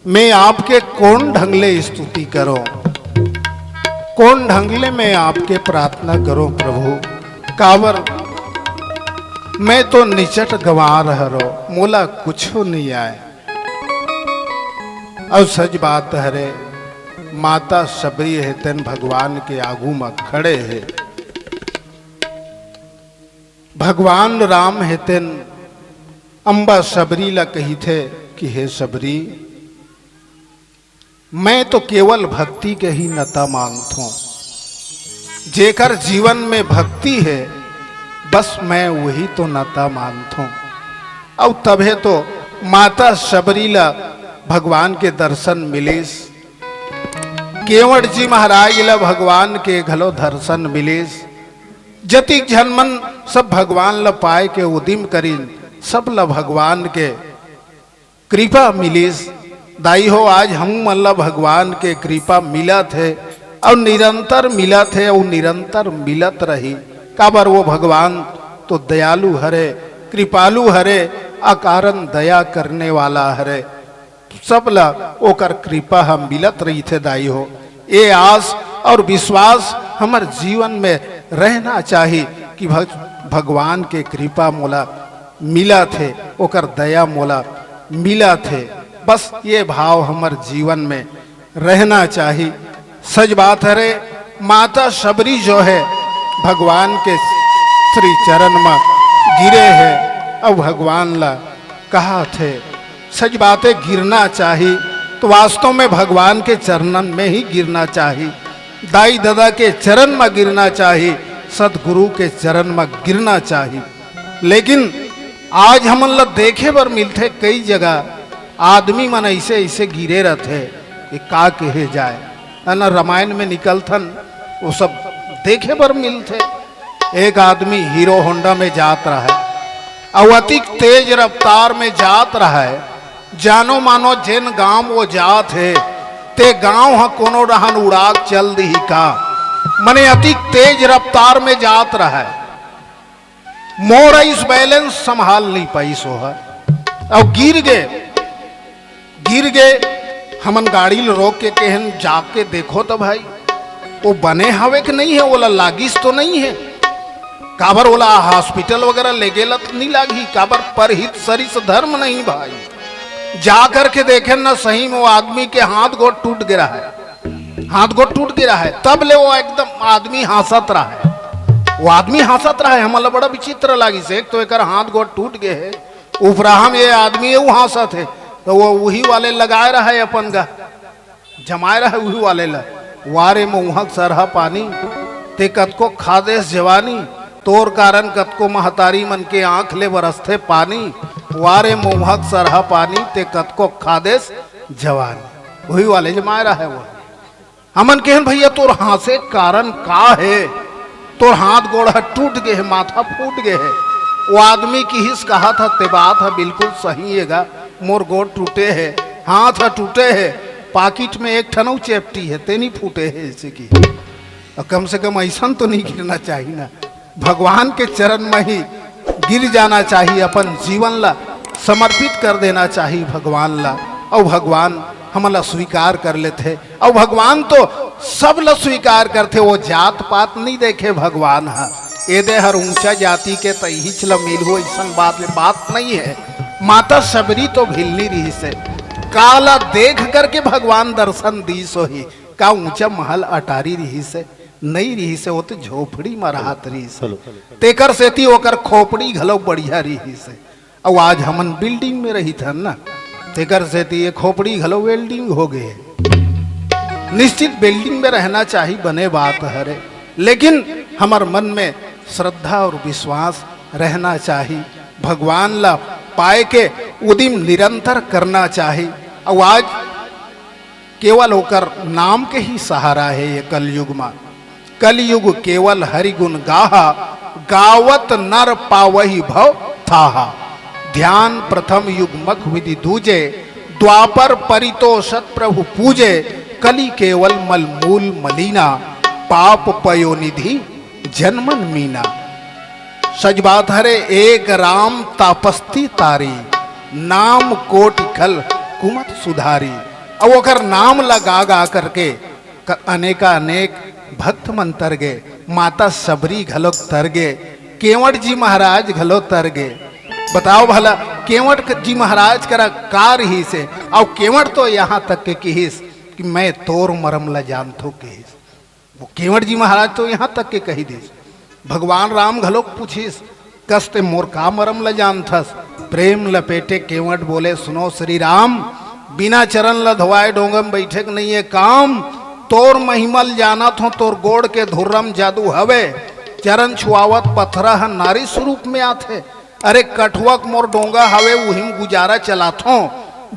मैं आपके कोन ढंग ले स्तुति करों, कोन ढंग ले मैं आपके प्रार्थना करों प्रभु, काबर मैं तो निचट गंवार हरों, मोला कुछू नइ आय। अउ सच बात हरे, माता सबरी हे तेन भगवान के आगू म खड़े हे। भगवान राम हे तेन अम्बा सबरी ला कहिथे कि हे सबरी, मैं तो केवल भक्ति के ही नता मांगथों। जेकर जीवन में भक्ति हे, बस मैं वही तो नता मांगथों। अउ तभे तो माता सबरी ला भगवान के दर्शन मिलिस, केवट जी महाराज ला भगवान के घलो दर्शन मिलिस। जतिक झन मन सब भगवान ला पाए के उदिम करिन, सब ला भगवान के कृपा मिलिस। दाई हो, आज हमू मन ला भगवान के कृपा मिलत हे अउ निरंतर मिलत हे अउ निरंतर मिलत रही। काबर वो भगवान तो दयालु हरे, कृपालु हरे, अकारण दया करने वाला हरे। सब ला ओकर कृपा ह मिलत रहिथे दाई हो। ये आस अउ विश्वास हमर जीवन में रहना चाही कि भग-, भगवान के कृपा मोला मिलत हे, ओकर दया मोला मिलत हे। बस ये भाव हमर जीवन में रहना चाही। सच बात हरे, माता सबरी जो हे भगवान के श्री चरण म गिरे हे अउ भगवान ला कहाथे। सच बात हे, गिरना चाही तो वास्तव में भगवान के चरणन में ही गिरना चाही, दाई ददा के चरण म गिरना चाही, सतगुरु के चरण म गिरना चाही। लेकिन आज हमन ला देखे बर मिलथे कई जगह आदमी मन ऐसे ऐसे गिरे रथे, ये का कहे जाए। है ना, रामायण में निकलथन, वो सब देखे बर मिलथे। एक आदमी हीरो होंडा में जात रहय, अउ अतिक तेज रफ्तार में जात रहय, जानो मानो जेन गांव वो जात हे, ते गांव ह कोनो डहन उड़ाक चल दिही का। मने अतिक तेज रफ्तार में जात रहय, मोर इस बैलेंस संभाल नहीं पाइस ओह, अउ गिर गे। गिर गे, हमन गाड़ी ल रोक के केहेन, "जाके देखो तो भाई, वो बने हवे कि नहीं हे, ओला लागिस तो नहीं हे?" काबर ओला हॉस्पिटल वगैरह ले गेला तो नहीं लागही, काबर परहित सरिस धर्म नहीं भाई। जा करके देखेन ना, सही में वो आदमी के हाथ गोड़ टूट गे रहय, हाथ गोड़ टूट गे रहय, तब ले वो एकदम आदमी हंसत रहय, वो आदमी हंसत रहय, हमन ला बड़ा विचित्र लागिस। एक तो एकर हाथ गोड़ टूट गे हे, उपराहा म ये आदमी अउ हंसत हे, तो वो उही वाले लगाए रहय अपन गा, जमाए रहय उही वाले ला। "वा रे मउहा के सरहा पानी, ते कतको खा देस जवानी, तोर कारन कतको महतारी मन के आंख ले बरसथे पानी, वा रे मउहा के सरहा पानी, ते कतको खा देस जवानी।" उही वाले जमाए रहय वो। हमन केहेन, "भैया, तोर हंसे के कारण का हे? तोर हाथ गोड़ ह टूट गे हे, माथा फूट गे हे।" वो आदमी किहिस, कहत ह, "ते बात ह बिल्कुल सही हे गा, मोर गोड़ टूटे हे, हाथ ह टूटे हे, पाकिट में एक ठन अउ चेपटी हे, ते नहीं फूटे हे," ऐसे कि। अउ कम से कम अइसन तो नहीं गिरना चाही ना। भगवान के चरण म ही गिर जाना चाही, अपन जीवन ला समर्पित कर देना चाही भगवान ला, अउ भगवान हमन ला स्वीकार कर लेथे। अउ भगवान तो सब ला स्वीकार करथे, वो जात पात नहीं देखे भगवान ह। एदे हर ऊंचा जाति के, त इहीच ला मिलहू, अइसन बात ले बात नहीं हे। माता शबरी तो भिलनी रिहिस हे, काला देख करके भगवान दर्शन दीस होही। का ऊंचा महल अटारी रिहिस हे? नइ रिहिस हे, वो तो झोपड़ी म रहत रिहिस हे। तेकर सेती ओकर खोपड़ी घलो बढ़िया रिहिस हे। अउ आज हमन building में रहिथन ना, तेकर सेती ये खोपड़ी घलो welding हो गे हे। निश्चित building में रहना चाही, बने बात हरे, लेकिन हमर मन में श्रद्धा और विश्वास रहना चाही। भगवान ला पाए के उदिम निरंतर करना चाही। अउ आज केवल ओकर नाम के ही सहारा हे ये कलयुग मा। कलयुग केवल हरि गुण गाहा, गावत नर पावहि भव थाहा। ध्यान प्रथम युग मख विधि दूजे, द्वापर परितोषत प्रभु पूजे। कलि केवल मल मूल मलीना, पाप पयो निधि जन्मन मीना। सच बात हरे, एक राम तापस्ती तारी, नाम कोटि खल कुमत सुधारी। अउ ओकर नाम ला गा गा करके क-, अनेका अनेक भक्त मन तर गे, माता शबरी घलोक तर गे, केवट जी महाराज घलो तर गे। बताओ भला, केवट क-, जी महाराज करा का रिहिस हे? अउ केवट तो यहाँ तक के किहिस कि मैं तोर मरम ला जानथो किहिस। वो केवट जी महाराज तो यहाँ तक के कही दिस। भगवान राम घलोक पूछिस, कस ते मोर का मरम ल जानथस? प्रेम लपेटे केवट बोले, सुनो श्री राम, बिना चरण ल धोवाए डोंगम बैठे के नहीं है काम। तोर महिमा ल जानत हो, तोर गोड़ के धुर्रम जादू हवे। चरण छुआवत पथरा ह नारी स्वरूप में आथे। अरे कठुआ के मोर डोंगा हवे, उही म गुजारा चलाथों।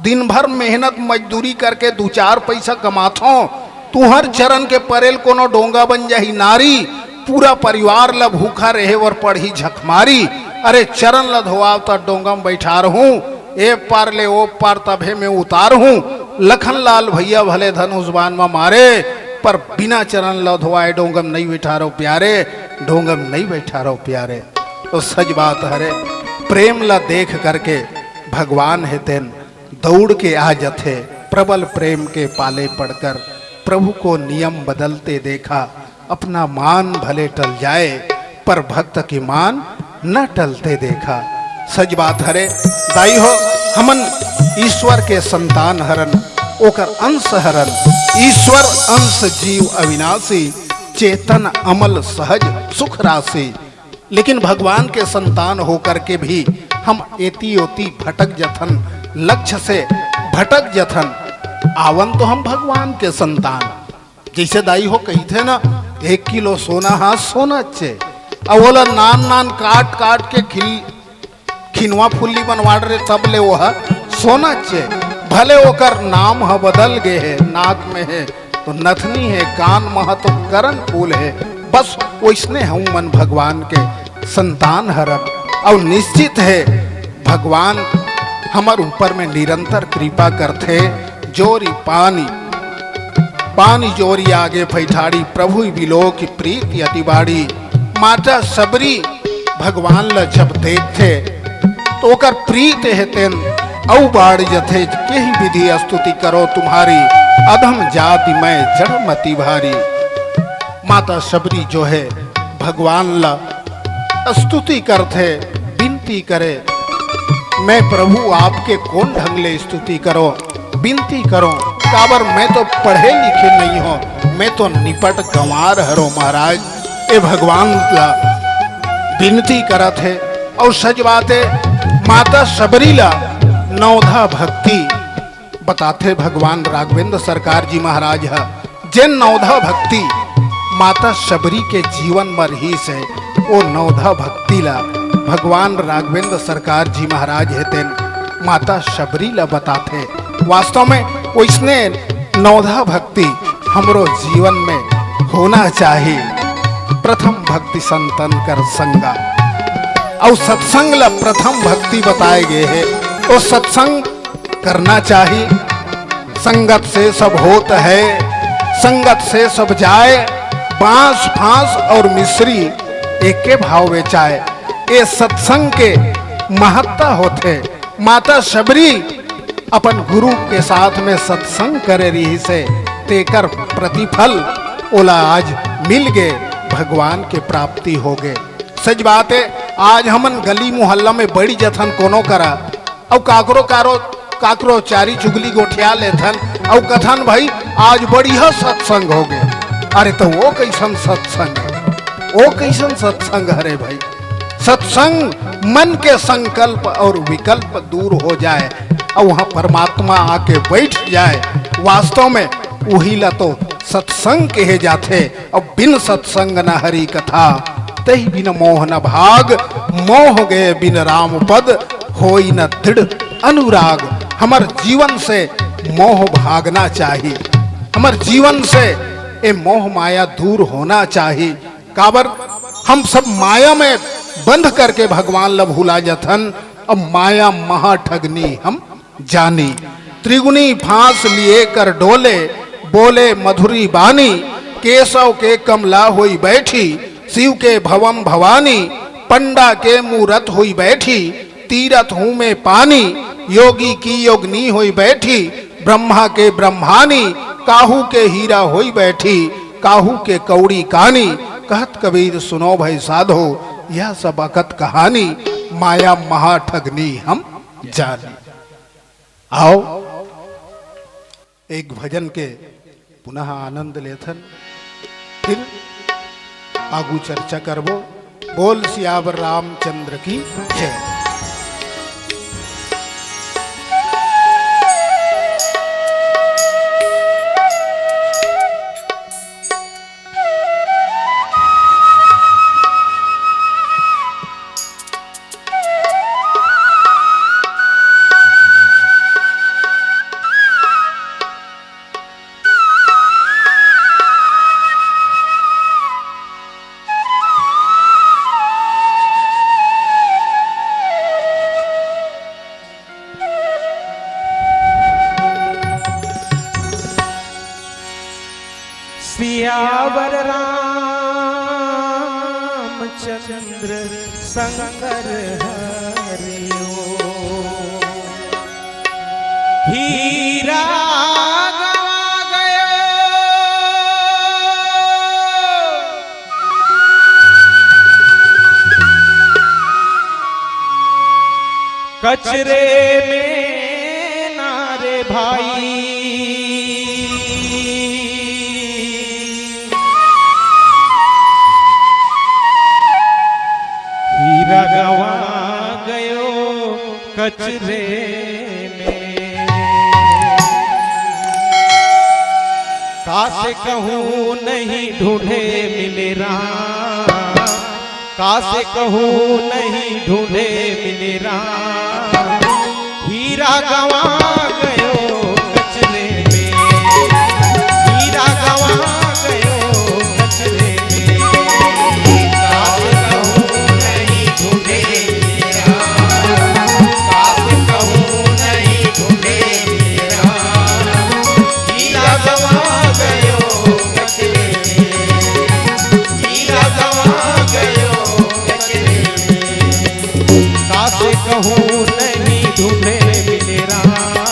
दिन भर मेहनत मजदूरी करके दू चार पैसा कमाथों। तुहर चरण के परेल कोनो डोंगा बन जाही नारी, पूरा परिवार ल भूखा रहे बर पड़ही झकमारी। अरे चरण ल धोआव त डोंगा म बैठार हूँ, ए पार ले ओ पार तभे में उतार हूँ। लखन लाल भैया भले धनुष बाण म मारे, पर बिना चरण ल धोआए डोंगम नइ बैठारो प्यारे, डोंगम नइ बैठारो प्यारे। तो सच बात हरे, प्रेम ला देख करके भगवान हे तेन दौड़ के आ जथे। प्रबल प्रेम के पाले पड़कर प्रभु को नियम बदलते देखा। अपना मान भले टल जाए, पर भक्त की मान न टलते देखा। सच बात हरे दाई हो, हमन ईश्वर के संतान हरन, ओकर अंश हरन। ईश्वर अंश जीव अविनाशी, चेतन अमल सहज सुख राशि। लेकिन भगवान के संतान होकर के भी हम एती ओती भटक जथन, लक्ष्य से भटक जथन। आवन तो हम भगवान के संतान। जैसे दाई हो कहिथे ना, एक किलो सोना हा सोना चे, अउ ओला नान नान काट काट के खिल खिनवा फुल्ली बनवा डरे, तब ले ओह सोना चे। भले ओकर नाम ह बदल गे हे, नाक में हे तो नथनी हे, कान म ह तो करन फूल हे। बस ओइसने हमन भगवान के संतान हरन। अउ निश्चित हे भगवान हमर ऊपर में निरंतर कृपा करथे। जोरी पानी पानी जोरी आगे फैठाड़ी, प्रभु बिलो की प्रीति अति बाड़ी। माता सबरी भगवान ल जब देखथे तो ओकर प्रीत हे तेन अउ बाढ़ जथे। केहि विधि स्तुति करो तुम्हारी, अधम जाति मैं जड़ मति भारी। माता सबरी जो है भगवान ल स्तुति करथे, विनती करे, मैं प्रभु आपके कोन ढंग ले स्तुति करो, विनती करो, काबर मैं तो पढ़े लिखे नहीं हो, मैं तो निपट गंवार हरो महाराज। ए भगवान ला विनती करत हे। अउ सच बात हे, माता सबरी ला नवधा भक्ति बताथे भगवान राघवेंद्र सरकार जी महाराज ह। जेन नवधा भक्ति माता शबरी के जीवन म रिहिस हे, ओ नवधा भक्ति ला भगवान राघवेंद्र सरकार जी महाराज हे तेन माता शबरी ला बताथे। वास्तव में ओइसने नवधा भक्ति हमरो जीवन में होना चाही। प्रथम भक्ति संतन कर संगा, अउ सत्संग ला प्रथम भक्ति बताए गे हे। ओ सत्संग करना चाही। संगत से सब होत है, संगत से सब जाए, बांस फांस और मिश्री एके भाव बेचाए। ए सत्संग के महत्ता होथे। माता शबरी अपन गुरु के साथ में सत्संग करे रिहिस हे, तेकर प्रतिफल ओला आज मिल गे, भगवान के प्राप्ति हो गे। सच बात हे, आज हमन गली मोहल्ला में बड़ी जथन कोनो करा, अउ काकरो कारो काकरो चारी चुगली गोठिया लेथन, अउ कथन, "भाई, आज बढ़िया सत्संग हो गया।" अरे, तो वो कैसन सत्संग? वो कैसन सत्संग हरे भाई? सत्संग मन के संकल्प और विकल्प दूर हो जाए, और वहाँ परमात्मा आके बैठ जाए। वास्तव में वही ला तो सत्संग कहे जाथे। अब बिन सत्संग न हरि कथा, तहि बिन मोह न भाग। मोह गए बिन राम पद, होई न दृढ़ अनुराग। हमर जीवन से मोह भागना चाही, हमर जीवन से ए मोह माया दूर होना चाही। काबर हम सब माया में बंध करके भगवान ला भुला जथन। अब माया महा ठगनी हम जानी। त्रिगुनी फांस लिए कर डोले, बोले मधुरी बानी। केशव के कमला होई बैठी, शिव के भवम भवानी। पंडा के मूरत होई बैठी, तीरथ हूँ में पानी। योगी की योगनी होई बैठी, ब्रह्मा के ब्रह्मानी। काहू के हीरा होई बैठी, काहू के कौड़ी कानी। कहत कबीर सुनो भाई साधो, यह सब अकत कहानी। माया महा ठगनी हम जानी। आओ, एक भजन के पुनः आनंद लेथन, फिर आगू चर्चा करबो। बोल सियावर रामचंद्र की जय। सियावर रामचंद्र शंकर हरिओ। हीरा गवा गयो कचरे में ना रे भाई। हीरा गवा गयो कचरे में। कासे कहूँ नहीं ढूंढे मिले राम, कासे कहूँ नहीं ढूंढे मिले राम। हीरा गवा गयो कचरे में, हीरा गवा गयो कचरे में। कासे कहूँ नहीं ढूंढे मिले राम, कासे कहूँ नहीं ढूंढे मिले राम। हीरा गवा गयो कचरे में, हीरा गवा गयो कचरे में। कासे कहूँ नहीं ढूंढे मिले राम।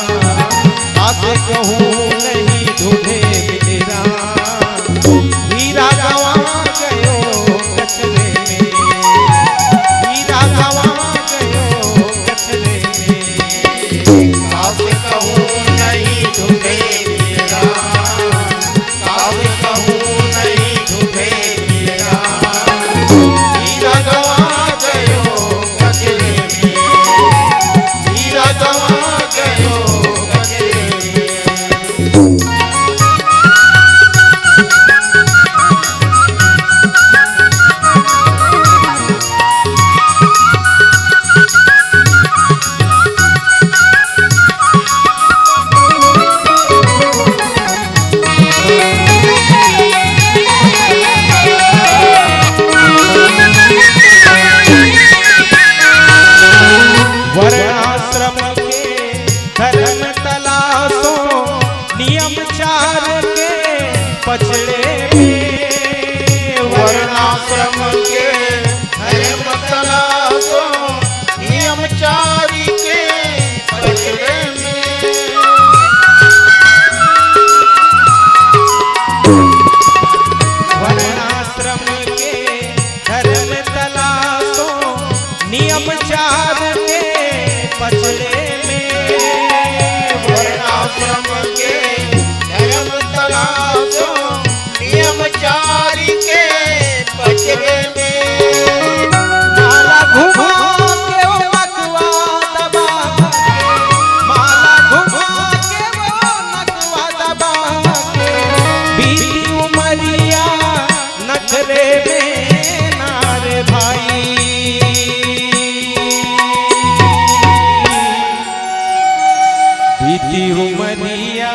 उमरिया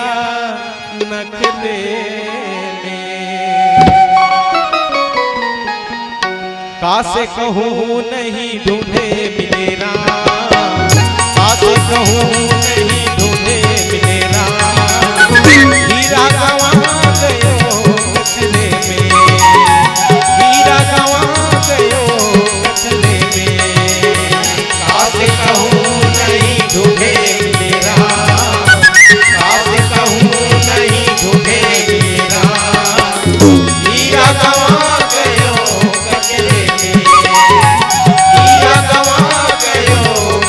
नखरे में। कासे कहूँ नहीं ढूंढे मिले राम, कासे कहूँ नहीं ढूंढे मिले राम। हीरा गवा गयो कचरे में, हीरा गवा गयो कचरे में। कासे कहूँ नहीं ढूंढे मिले राम, कासे कहूँ नहीं ढूंढे मिले राम। हीरा गवा गयो कचरे में, हीरा गवा गयो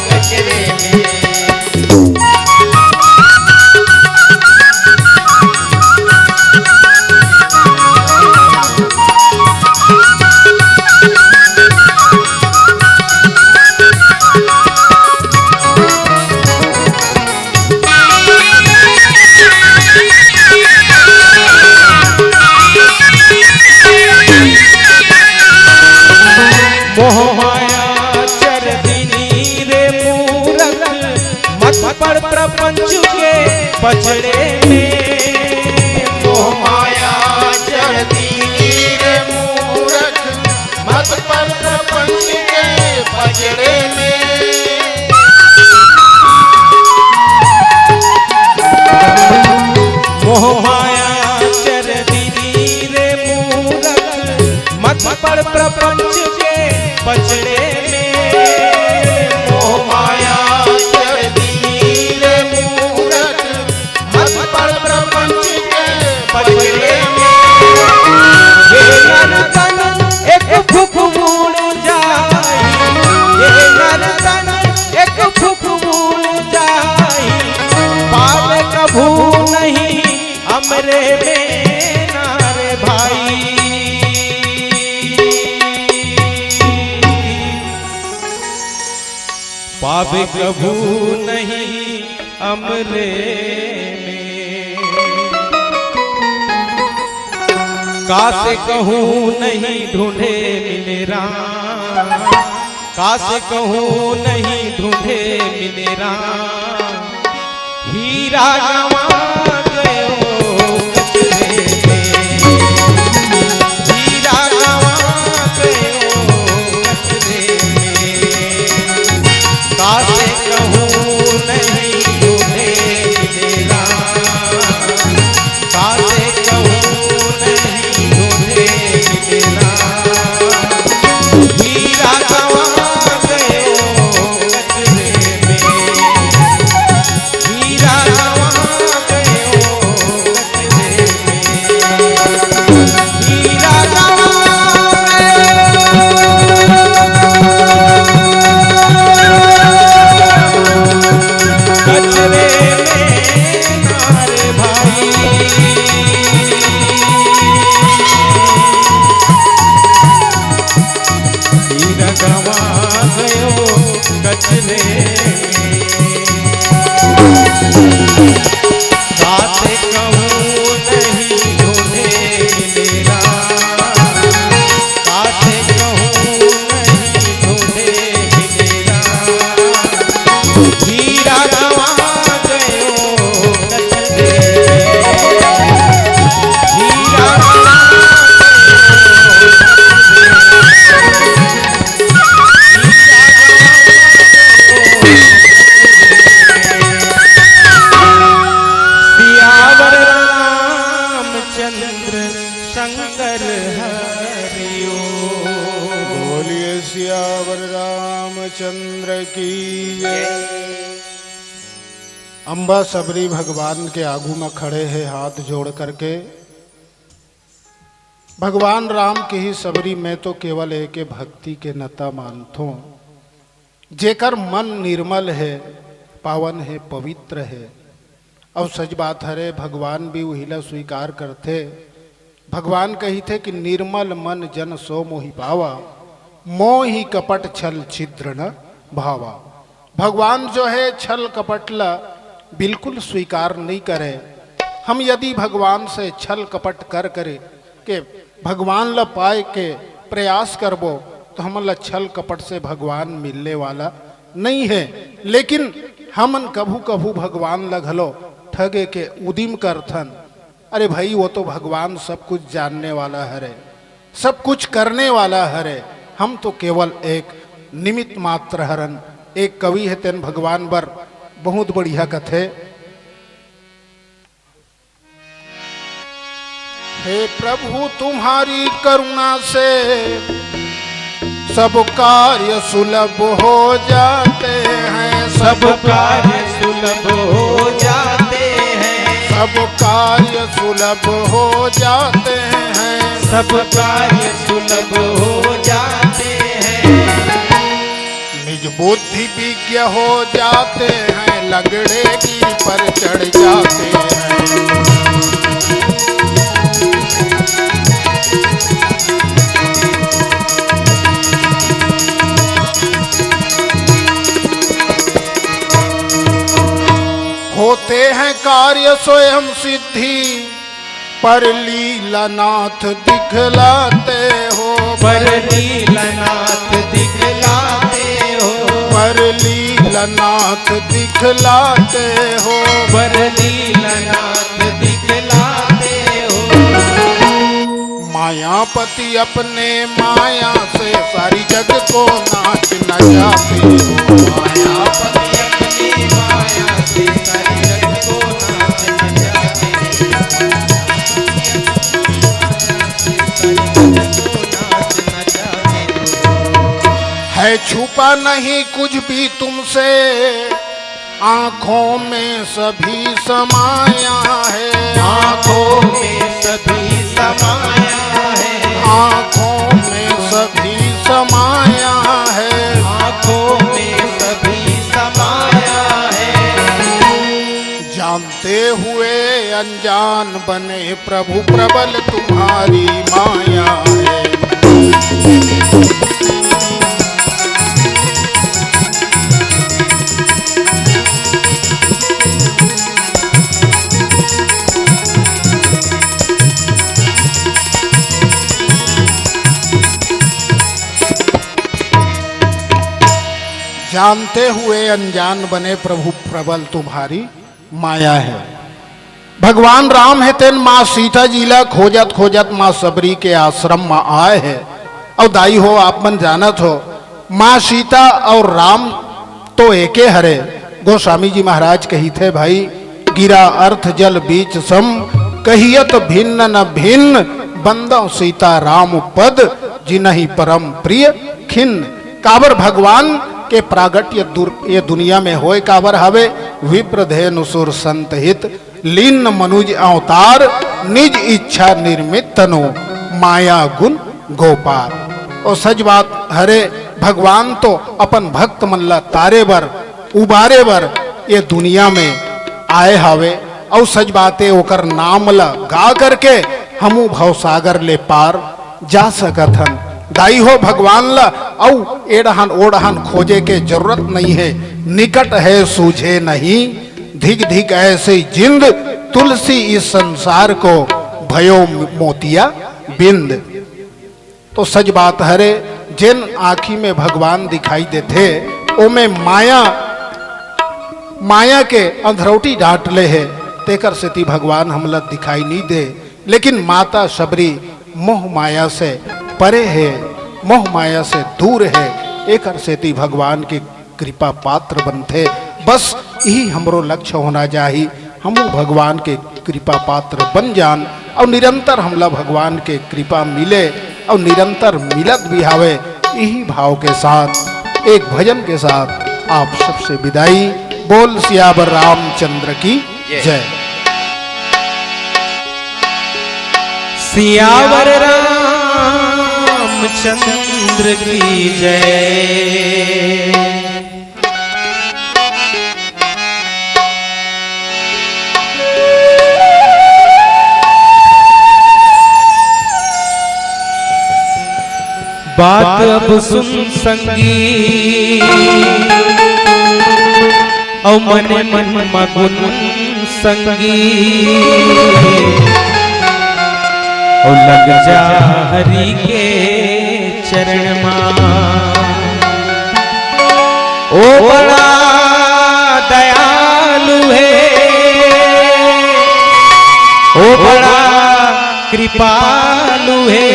कचरे में। मोह माया चरदिनी रे मूरख, मत पड़ प्रपंच के पचड़े में। मोह माया चरदिनी रे मूरख, मत पड़ प्रपंच के पचड़े में। मोह माया चरदिनी रे मूरख, मत पड़ प्रपंच के पचड़े में। मोह माया चरदिनी रे मूरख, मत पड़ प्रपंच के पचड़े में। हे नर तन एक फुक मुड़ जाई, हे नर तन एक फुक मुड़ जाई, पावे कभू नहीं हमरे में ना रे भाई। पावे कभू नहीं हमरे में। कासे कहूँ नहीं ढूंढे मिले राम, कासे कहूँ नहीं ढूंढे मिले राम। हीरा गवा गयो कचरे में, हीरा गवा गयो कचरे में। कासे कहूँ नहीं ढूंढे मिले राम, कासे कहूँ नहीं ढूंढे मिले राम। हीरा गवा गयो कचरे में, हीरा गवा गयो कचरे में, हीरा गवा गयो कचरे में ना रे भाई। हीरा गवा गयो कचरे में। कासे कहूँ नहीं ढूंढे मिले राम, कासे कहूँ नहीं ढूंढे मिले राम। हीरा गवा गयो कचरे में, हीरा गवा गयो कचरे में। सियावर रामचंद्र शंकर हरिओ। बोलिए सियावर रामचंद्र की जय। अम्बा सबरी भगवान के आगू म खड़े हे हाथ जोड़ करके। भगवान राम के ही सबरी, मैं तो केवल एके भक्ति के नता मानथों। जेकर मन निर्मल हे, पावन हे, पवित्र हे, अउ सच बात हरे, भगवान भी उही ला स्वीकार करथे। भगवान कहिथे कि निर्मल मन जन सो मोहि पावा, मोहि कपट छल छिद्र न भावा। भगवान जो हे छल कपट ला बिल्कुल स्वीकार नहीं करे। हम यदि भगवान से छल कपट कर करे के भगवान ला पाए के प्रयास करबो, तो हमन ला छल कपट से भगवान मिलने वाला नहीं हे। लेकिन हमन कभू कभू भगवान ला घलो ठगे के उदिम करथन। अरे भाई, वो तो भगवान सब कुछ जानने वाला हरे, सब कुछ करने वाला हरे, हम तो केवल एक निमित्त मात्र हरन। एक कवि हे, तेन भगवान बर बहुत बढ़िया कथे। हे प्रभु, तुम्हारी करुणा से सब कार्य सुलभ हो जाते हैं, सब सब कार्य सुलभ हो जाते हैं, सब कार्य सुलभ हो जाते हैं। सब कार्य सुलभ हो जाते हैं। निज बुद्धि विज्ञ हो जाते हैं, लंगड़े गिर पर चढ़ जाते हैं। होते हैं कार्य स्वयं सिद्धि, पर लीलानाथ दिखलाते हो। पर लीलानाथ दिखलाते हो। पर लीलानाथ दिखलाते हो। पर लीलानाथ दिखलाते हो। मायापति अपने माया से सारी जग को नाच नचाते हो। मायापति अपनी माया से सारी जग को नाच नचाते हो। है छुपा नहीं कुछ भी तुमसे, आंखों में सभी समाया है। आंखों में सभी समाया है। आंखों में सभी समाया है। आंखों में सभी समाया है। जानते हुए अनजान बने प्रभु, प्रबल तुम्हारी माया है। जानते हुए अनजान बने प्रभु, प्रबल तुम्हारी माया है। भगवान राम हे, तेन माँ सीता जी ला खोजत खोजत माँ सबरी के आश्रम म आए हे। अउ दाई हो, आप मन जानत हो, माँ सीता अउ राम तो एके हरे। गोस्वामी जी महाराज कहिथे, भाई, गिरा अर्थ जल बीच सम, कहियत भिन्न न भिन्न, बंदव सीता राम पद, जिनहि परम प्रिय खिन्न। काबर भगवान के प्रागट्य दुर-, ये दुनिया में होय काबर हवे? विप्र धेनु सुर संत हित, लीन मनुज अवतार, निज इच्छा निर्मित तनु, माया गुण गोपार। अउ सच बात हरे, भगवान तो अपन भक्त मन ला तारे बर, उबारे बर ये दुनिया में आए हावे। अउ सच बात हे, ओकर नाम ला गा करके हमू भवसागर ले पार जा सकत हन। दाई हो, भगवान ला अउ ए डहान ओ डहान खोजे के जरूरत नहीं हे, निकट है सूझे नहीं। धिक धिक ऐसी जिंद, तुलसी इस संसार को, भयो मोतिया बिंद। तो सच बात हरे, जेन आँखी में भगवान दिखाई देथे, ओमे माया, माया के अंधरौटी डांट ले हे, तेकर सेती भगवान हमला दिखाई नहीं दे। लेकिन माता शबरी मोह माया से परे हे, मोह माया से दूर हे, एकर सेती भगवान के कृपा पात्र बनथे। बस यही हमरो लक्ष्य होना चाही, हमू भगवान के कृपा पात्र बन जान अउ निरंतर हमला भगवान के कृपा मिले अउ निरंतर मिलत भी हावे। यही भाव के साथ एक भजन के साथ आप सबसे विदाई। बोल सियावर रामचंद्र की जय। जय। सियावर रामचंद्र की जय। बात अब सुन संगी, अउ मन मन मगुन संगी, अउ लग जा हरि के चरण मा। ओ बड़ा दयालु हे, ओ बड़ा कृपालु हे,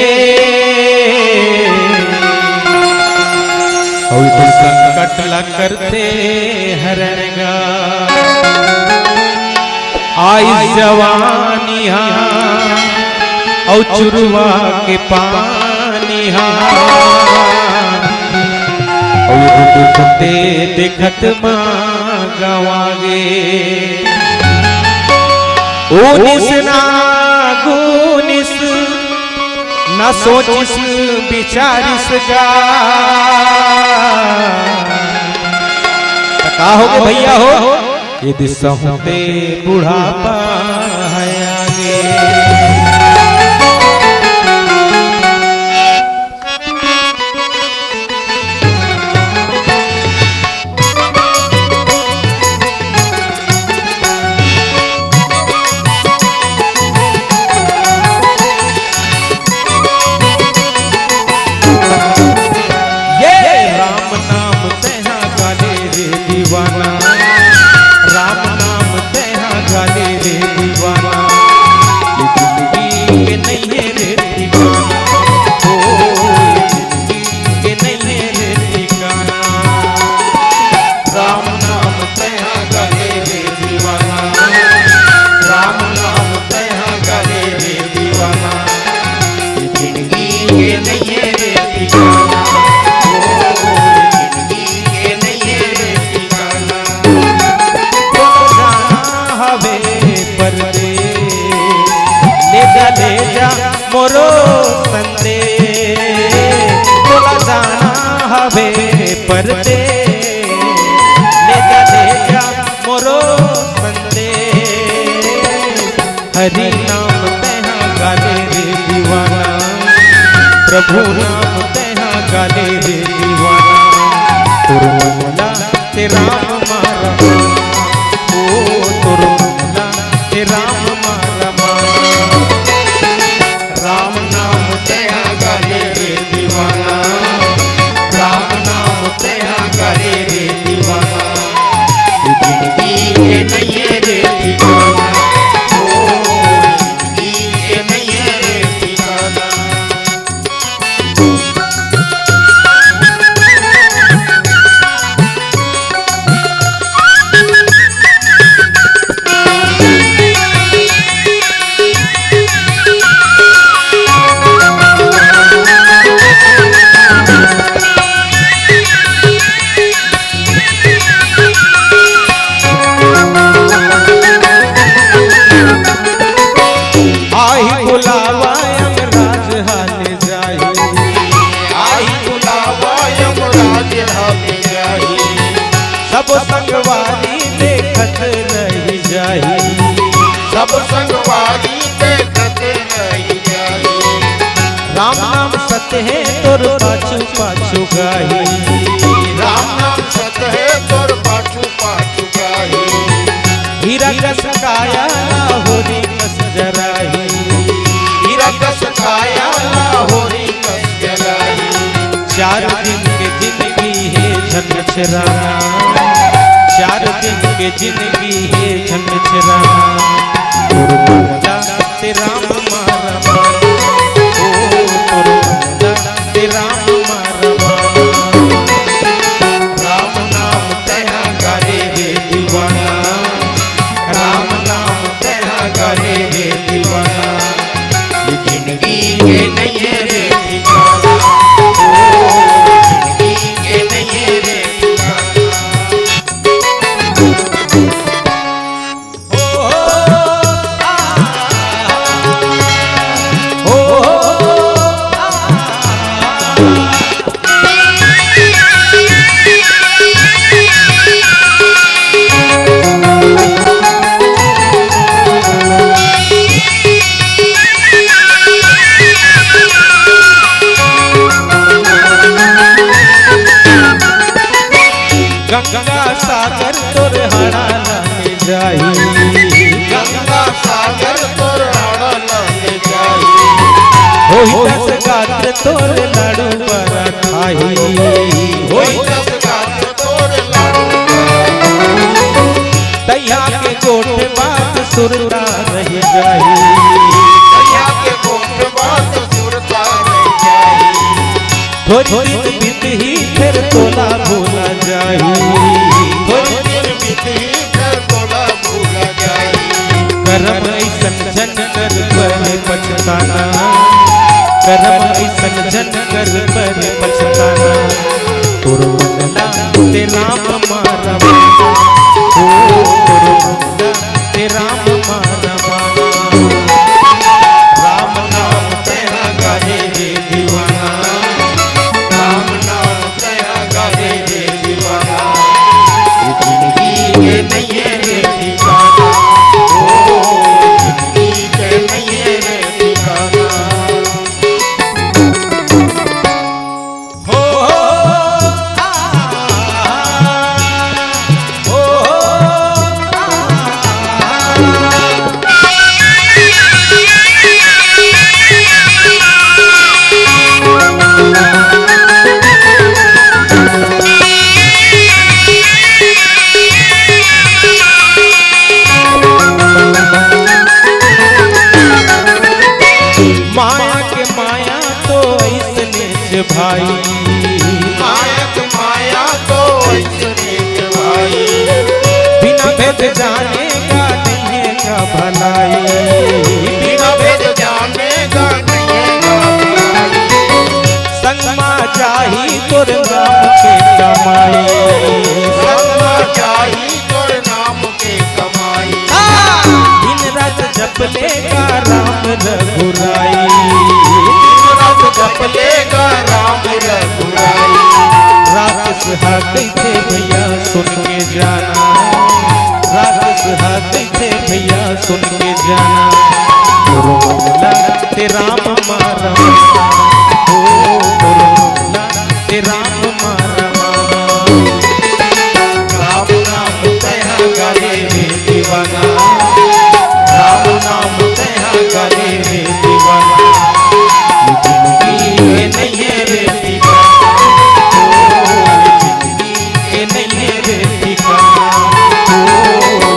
अउ संकट ला करथे हरण गा। आइस जवानी हा, अउ चुरवा के पानी हा, अउ देखते देखत मा गवा गे। उनिस ना गुनिस, ना सोचिस बिचारिस गा। त का होगे भइया हो, ये दिसहूँ ते बुढ़ापा हे आगे। ये राम नाम तेहा गाले रे दीवाना, राम नाम तेहा गाले रे दीवाना। ये जिंदगी के नइये रे ठिकाना, ओ, ये जिंदगी के नइये रे ठिकाना। राम नाम तेहा गाले रे दीवाना, राम नाम तेहा गाले रे दीवाना। ये जिंदगी के नइये रे ठिकाना, ओ, ये जिंदगी के नइये रे ठिकाना। तो जाना हवे परदेस, ले जा, ले जा मोरो संदेस। तोला जाना हवे परदेस, ले जा, ले जा मोरो संदेस। हरि नाम तेहा गाले रे दीवाना, प्रभु नाम तेहा गाले रे दीवाना। तोर मन ला ते राम मारा, ओ तोर मन ला ते राम मारा। राम नाम तेहा गाले रे दीवाना, राम नाम तेहा गाले रे दीवाना। ये जिंदगी के नइये रे ठिकाना, ओ, ये जिंदगी के नइये रे ठिकाना। आही बुलावा यमराज हाले जाही। आही बुलावा यमराज हाले जाही। सब संगवारी देखत रहि जाही। सब संगवारी देखत रहि जाही। राम नाम सत्य हे तोर पाछू पाछू गाही। राम नाम सत्य हे तोर पाछू पाछू गाही। हीरा कस काया ला होरी कस जराही। हीरा कस काया ला होरी कस जराही। चार दिन के जिंदगी हे झन छेराना, चार दिन के जिंदगी हे झन छेराना। तोर मन ला ते राम मारा, ओ तोर मन ला ते राम मारा। राम नाम तेहा गाले रे दीवाना, राम नाम तेहा गाले रे दीवाना। ये जिंदगी के नइये रे ठिकाना, ओ, जिंदगी के नइये रे ठिकाना। गंगा सागर तोर हाड़ा ला ले जाही। गंगा सागर तोर हाड़ा ला ले जाही। होही दस गात तोर लाडू बरा खाही। होही दस गात तोर लाडू बरा खाही। तैया के गोठ बात सुरता रहि जाही। थोरी दिन बीतही फेर तोला भुला जाही। थोरी दिन बीतही फेर तोला भुला जाही। करम अइसन झन कर परे पछताना। करम अइसन झन कर परे पछताना। तोर मन ला ते राम मारा माना। ओ तोर मन ला ते राम मारा माना। राम नाम तेरा गाहे रे दीवाना। राम नाम तेरा गाहे रे दीवाना। ये जिंदगी के नहीं है रे ठिकाना। ओ, ये जिंदगी के नहीं है रे ठिकाना। हो, आ, हो, आ, माया के माया तो अइसने च भाई। माया के माया तो अइसने च भाई। बिना भेद जाने का नहीं है का भलाई। बिना भेद जाने का नहीं है का भलाई। संग मा जाही तोर नाम के कमाई। संग मा जाही तोर नाम के कमाई। दिन रात जप लेगा राम रघुराई। दिन रात जप लेगा राम रघुराई। राक्षस हा कहिथे भैया सुन के जाना। राक्षस हा कहिथे भैया सुन के जाना। तोर मन ला ते राम मारा माना। ओ तोर मन ला ते राम मारा माना। राम नाम तैहा गाहे रे दीवाना। राम नाम तैहा गाहे रे दीवाना। ये जिंदगी के नहीं है रे ठिकाना। ओ, ये जिंदगी के नहीं है रे ठिकाना। ओ,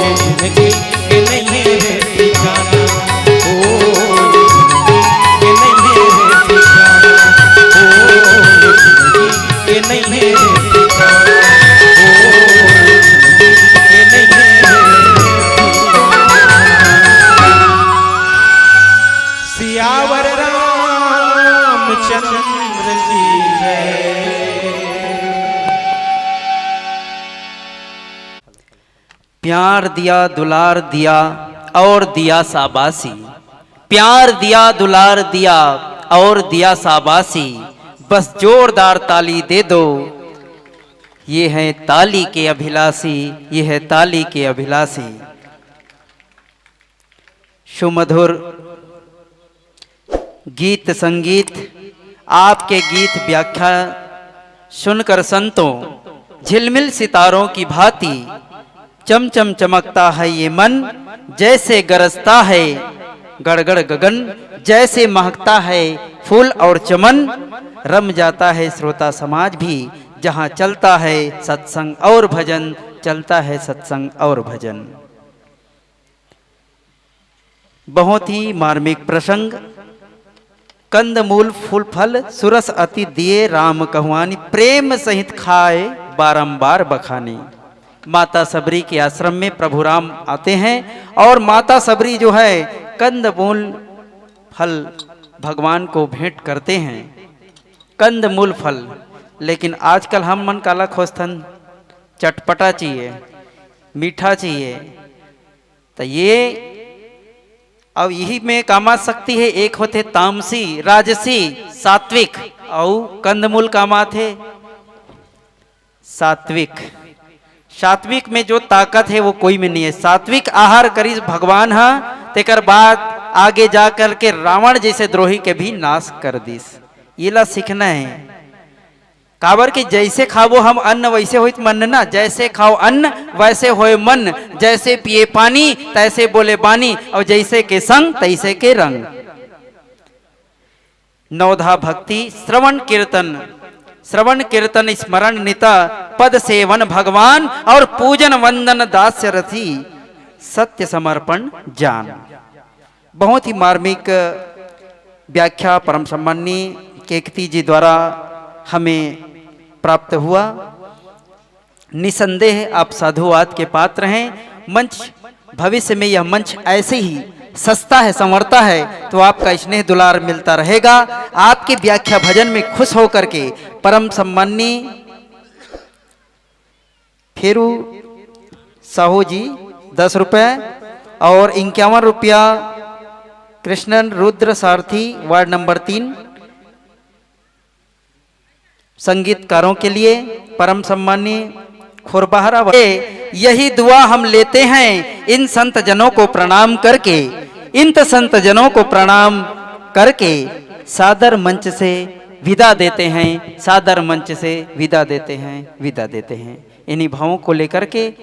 ये जिंदगी के नहीं है रे ठिकाना। ओ, ये जिंदगी के नहीं है रे ठिकाना। ओ, ये जिंदगी के नहीं है रे ठिकाना। ओ, ये जिंदगी के नहीं है रे ठिकाना। सियावर रामचंद्र की जय। प्यार दिया, दुलार दिया और दिया शाबाशी। प्यार दिया, दुलार दिया और दिया शाबाशी। बस जोरदार ताली दे दो। ये हैं ताली के अभिलाषी, ये है ताली के अभिलाषी। सुमधुर गीत संगीत, आपके गीत व्याख्या सुनकर संतों, झिलमिल सितारों की भांति चमचम चमकता है ये मन, जैसे गरजता है गड़गड़ गगन, जैसे महकता है फूल और चमन, रम जाता है श्रोता समाज भी, जहाँ चलता है सत्संग और भजन, चलता है सत्संग और भजन। बहुत ही मार्मिक प्रसंग। कंद मूल फूल फल सुरस अति दिए राम कहवानी, प्रेम सहित खाए बारंबार बखानी। माता सबरी के आश्रम में प्रभु राम आते हैं और माता सबरी जो है कंद मूल फल भगवान को भेंट करते हैं, कंद मूल फल। लेकिन आजकल हम मन काला खोजथन, चटपटा चाहिए, मीठा चाहिए, तो ये अब यही में कामा शक्ति है, एक होथे तामसी, राजसी, सात्विक, अउ कंदमूल कामा थे सात्विक। सात्विक में जो ताकत है वो कोई में नहीं है। सात्विक आहार करिस भगवान हा, तेकर बाद आगे जा करके रावण जैसे द्रोही के भी नाश कर दिस। ये ला सीखना है। काबर कि जैसे खाबो हम अन्न वैसे होइत मन ना, जैसे खाओ अन्न वैसे होए मन, जैसे पिए पानी तैसे बोले बानी, और जैसे के संग तैसे के रंग। नवधा भक्ति श्रवण कीर्तन, श्रवण कीर्तन स्मरण नित, पद सेवन भगवान और पूजन वंदन दास रथी, सत्य समर्पण जान। बहुत ही मार्मिक व्याख्या परम सम्माननीय केकती जी द्वारा हमें प्राप्त हुआ। निसंदेह आप साधुवाद के पात्र हैं। मंच, भविष्य में यह मंच ऐसे ही सजता है, संवरता है, तो आपका स्नेह दुलार मिलता रहेगा। आपके व्याख्या भजन में खुश होकर के परम सम्माननीय फेरू साहू जी दस रुपए और इक्यावन रुपया कृष्णन रुद्र सारथी, वार्ड नंबर तीन, संगीतकारों के लिए परम सम्माननीय खोरबहरा वा-, यही दुआ हम लेते हैं इन संत जनों को प्रणाम करके, इन संत जनों को प्रणाम करके सादर मंच से विदा देते हैं, सादर मंच से विदा देते हैं, विदा देते हैं। इन्हीं भावों को लेकर के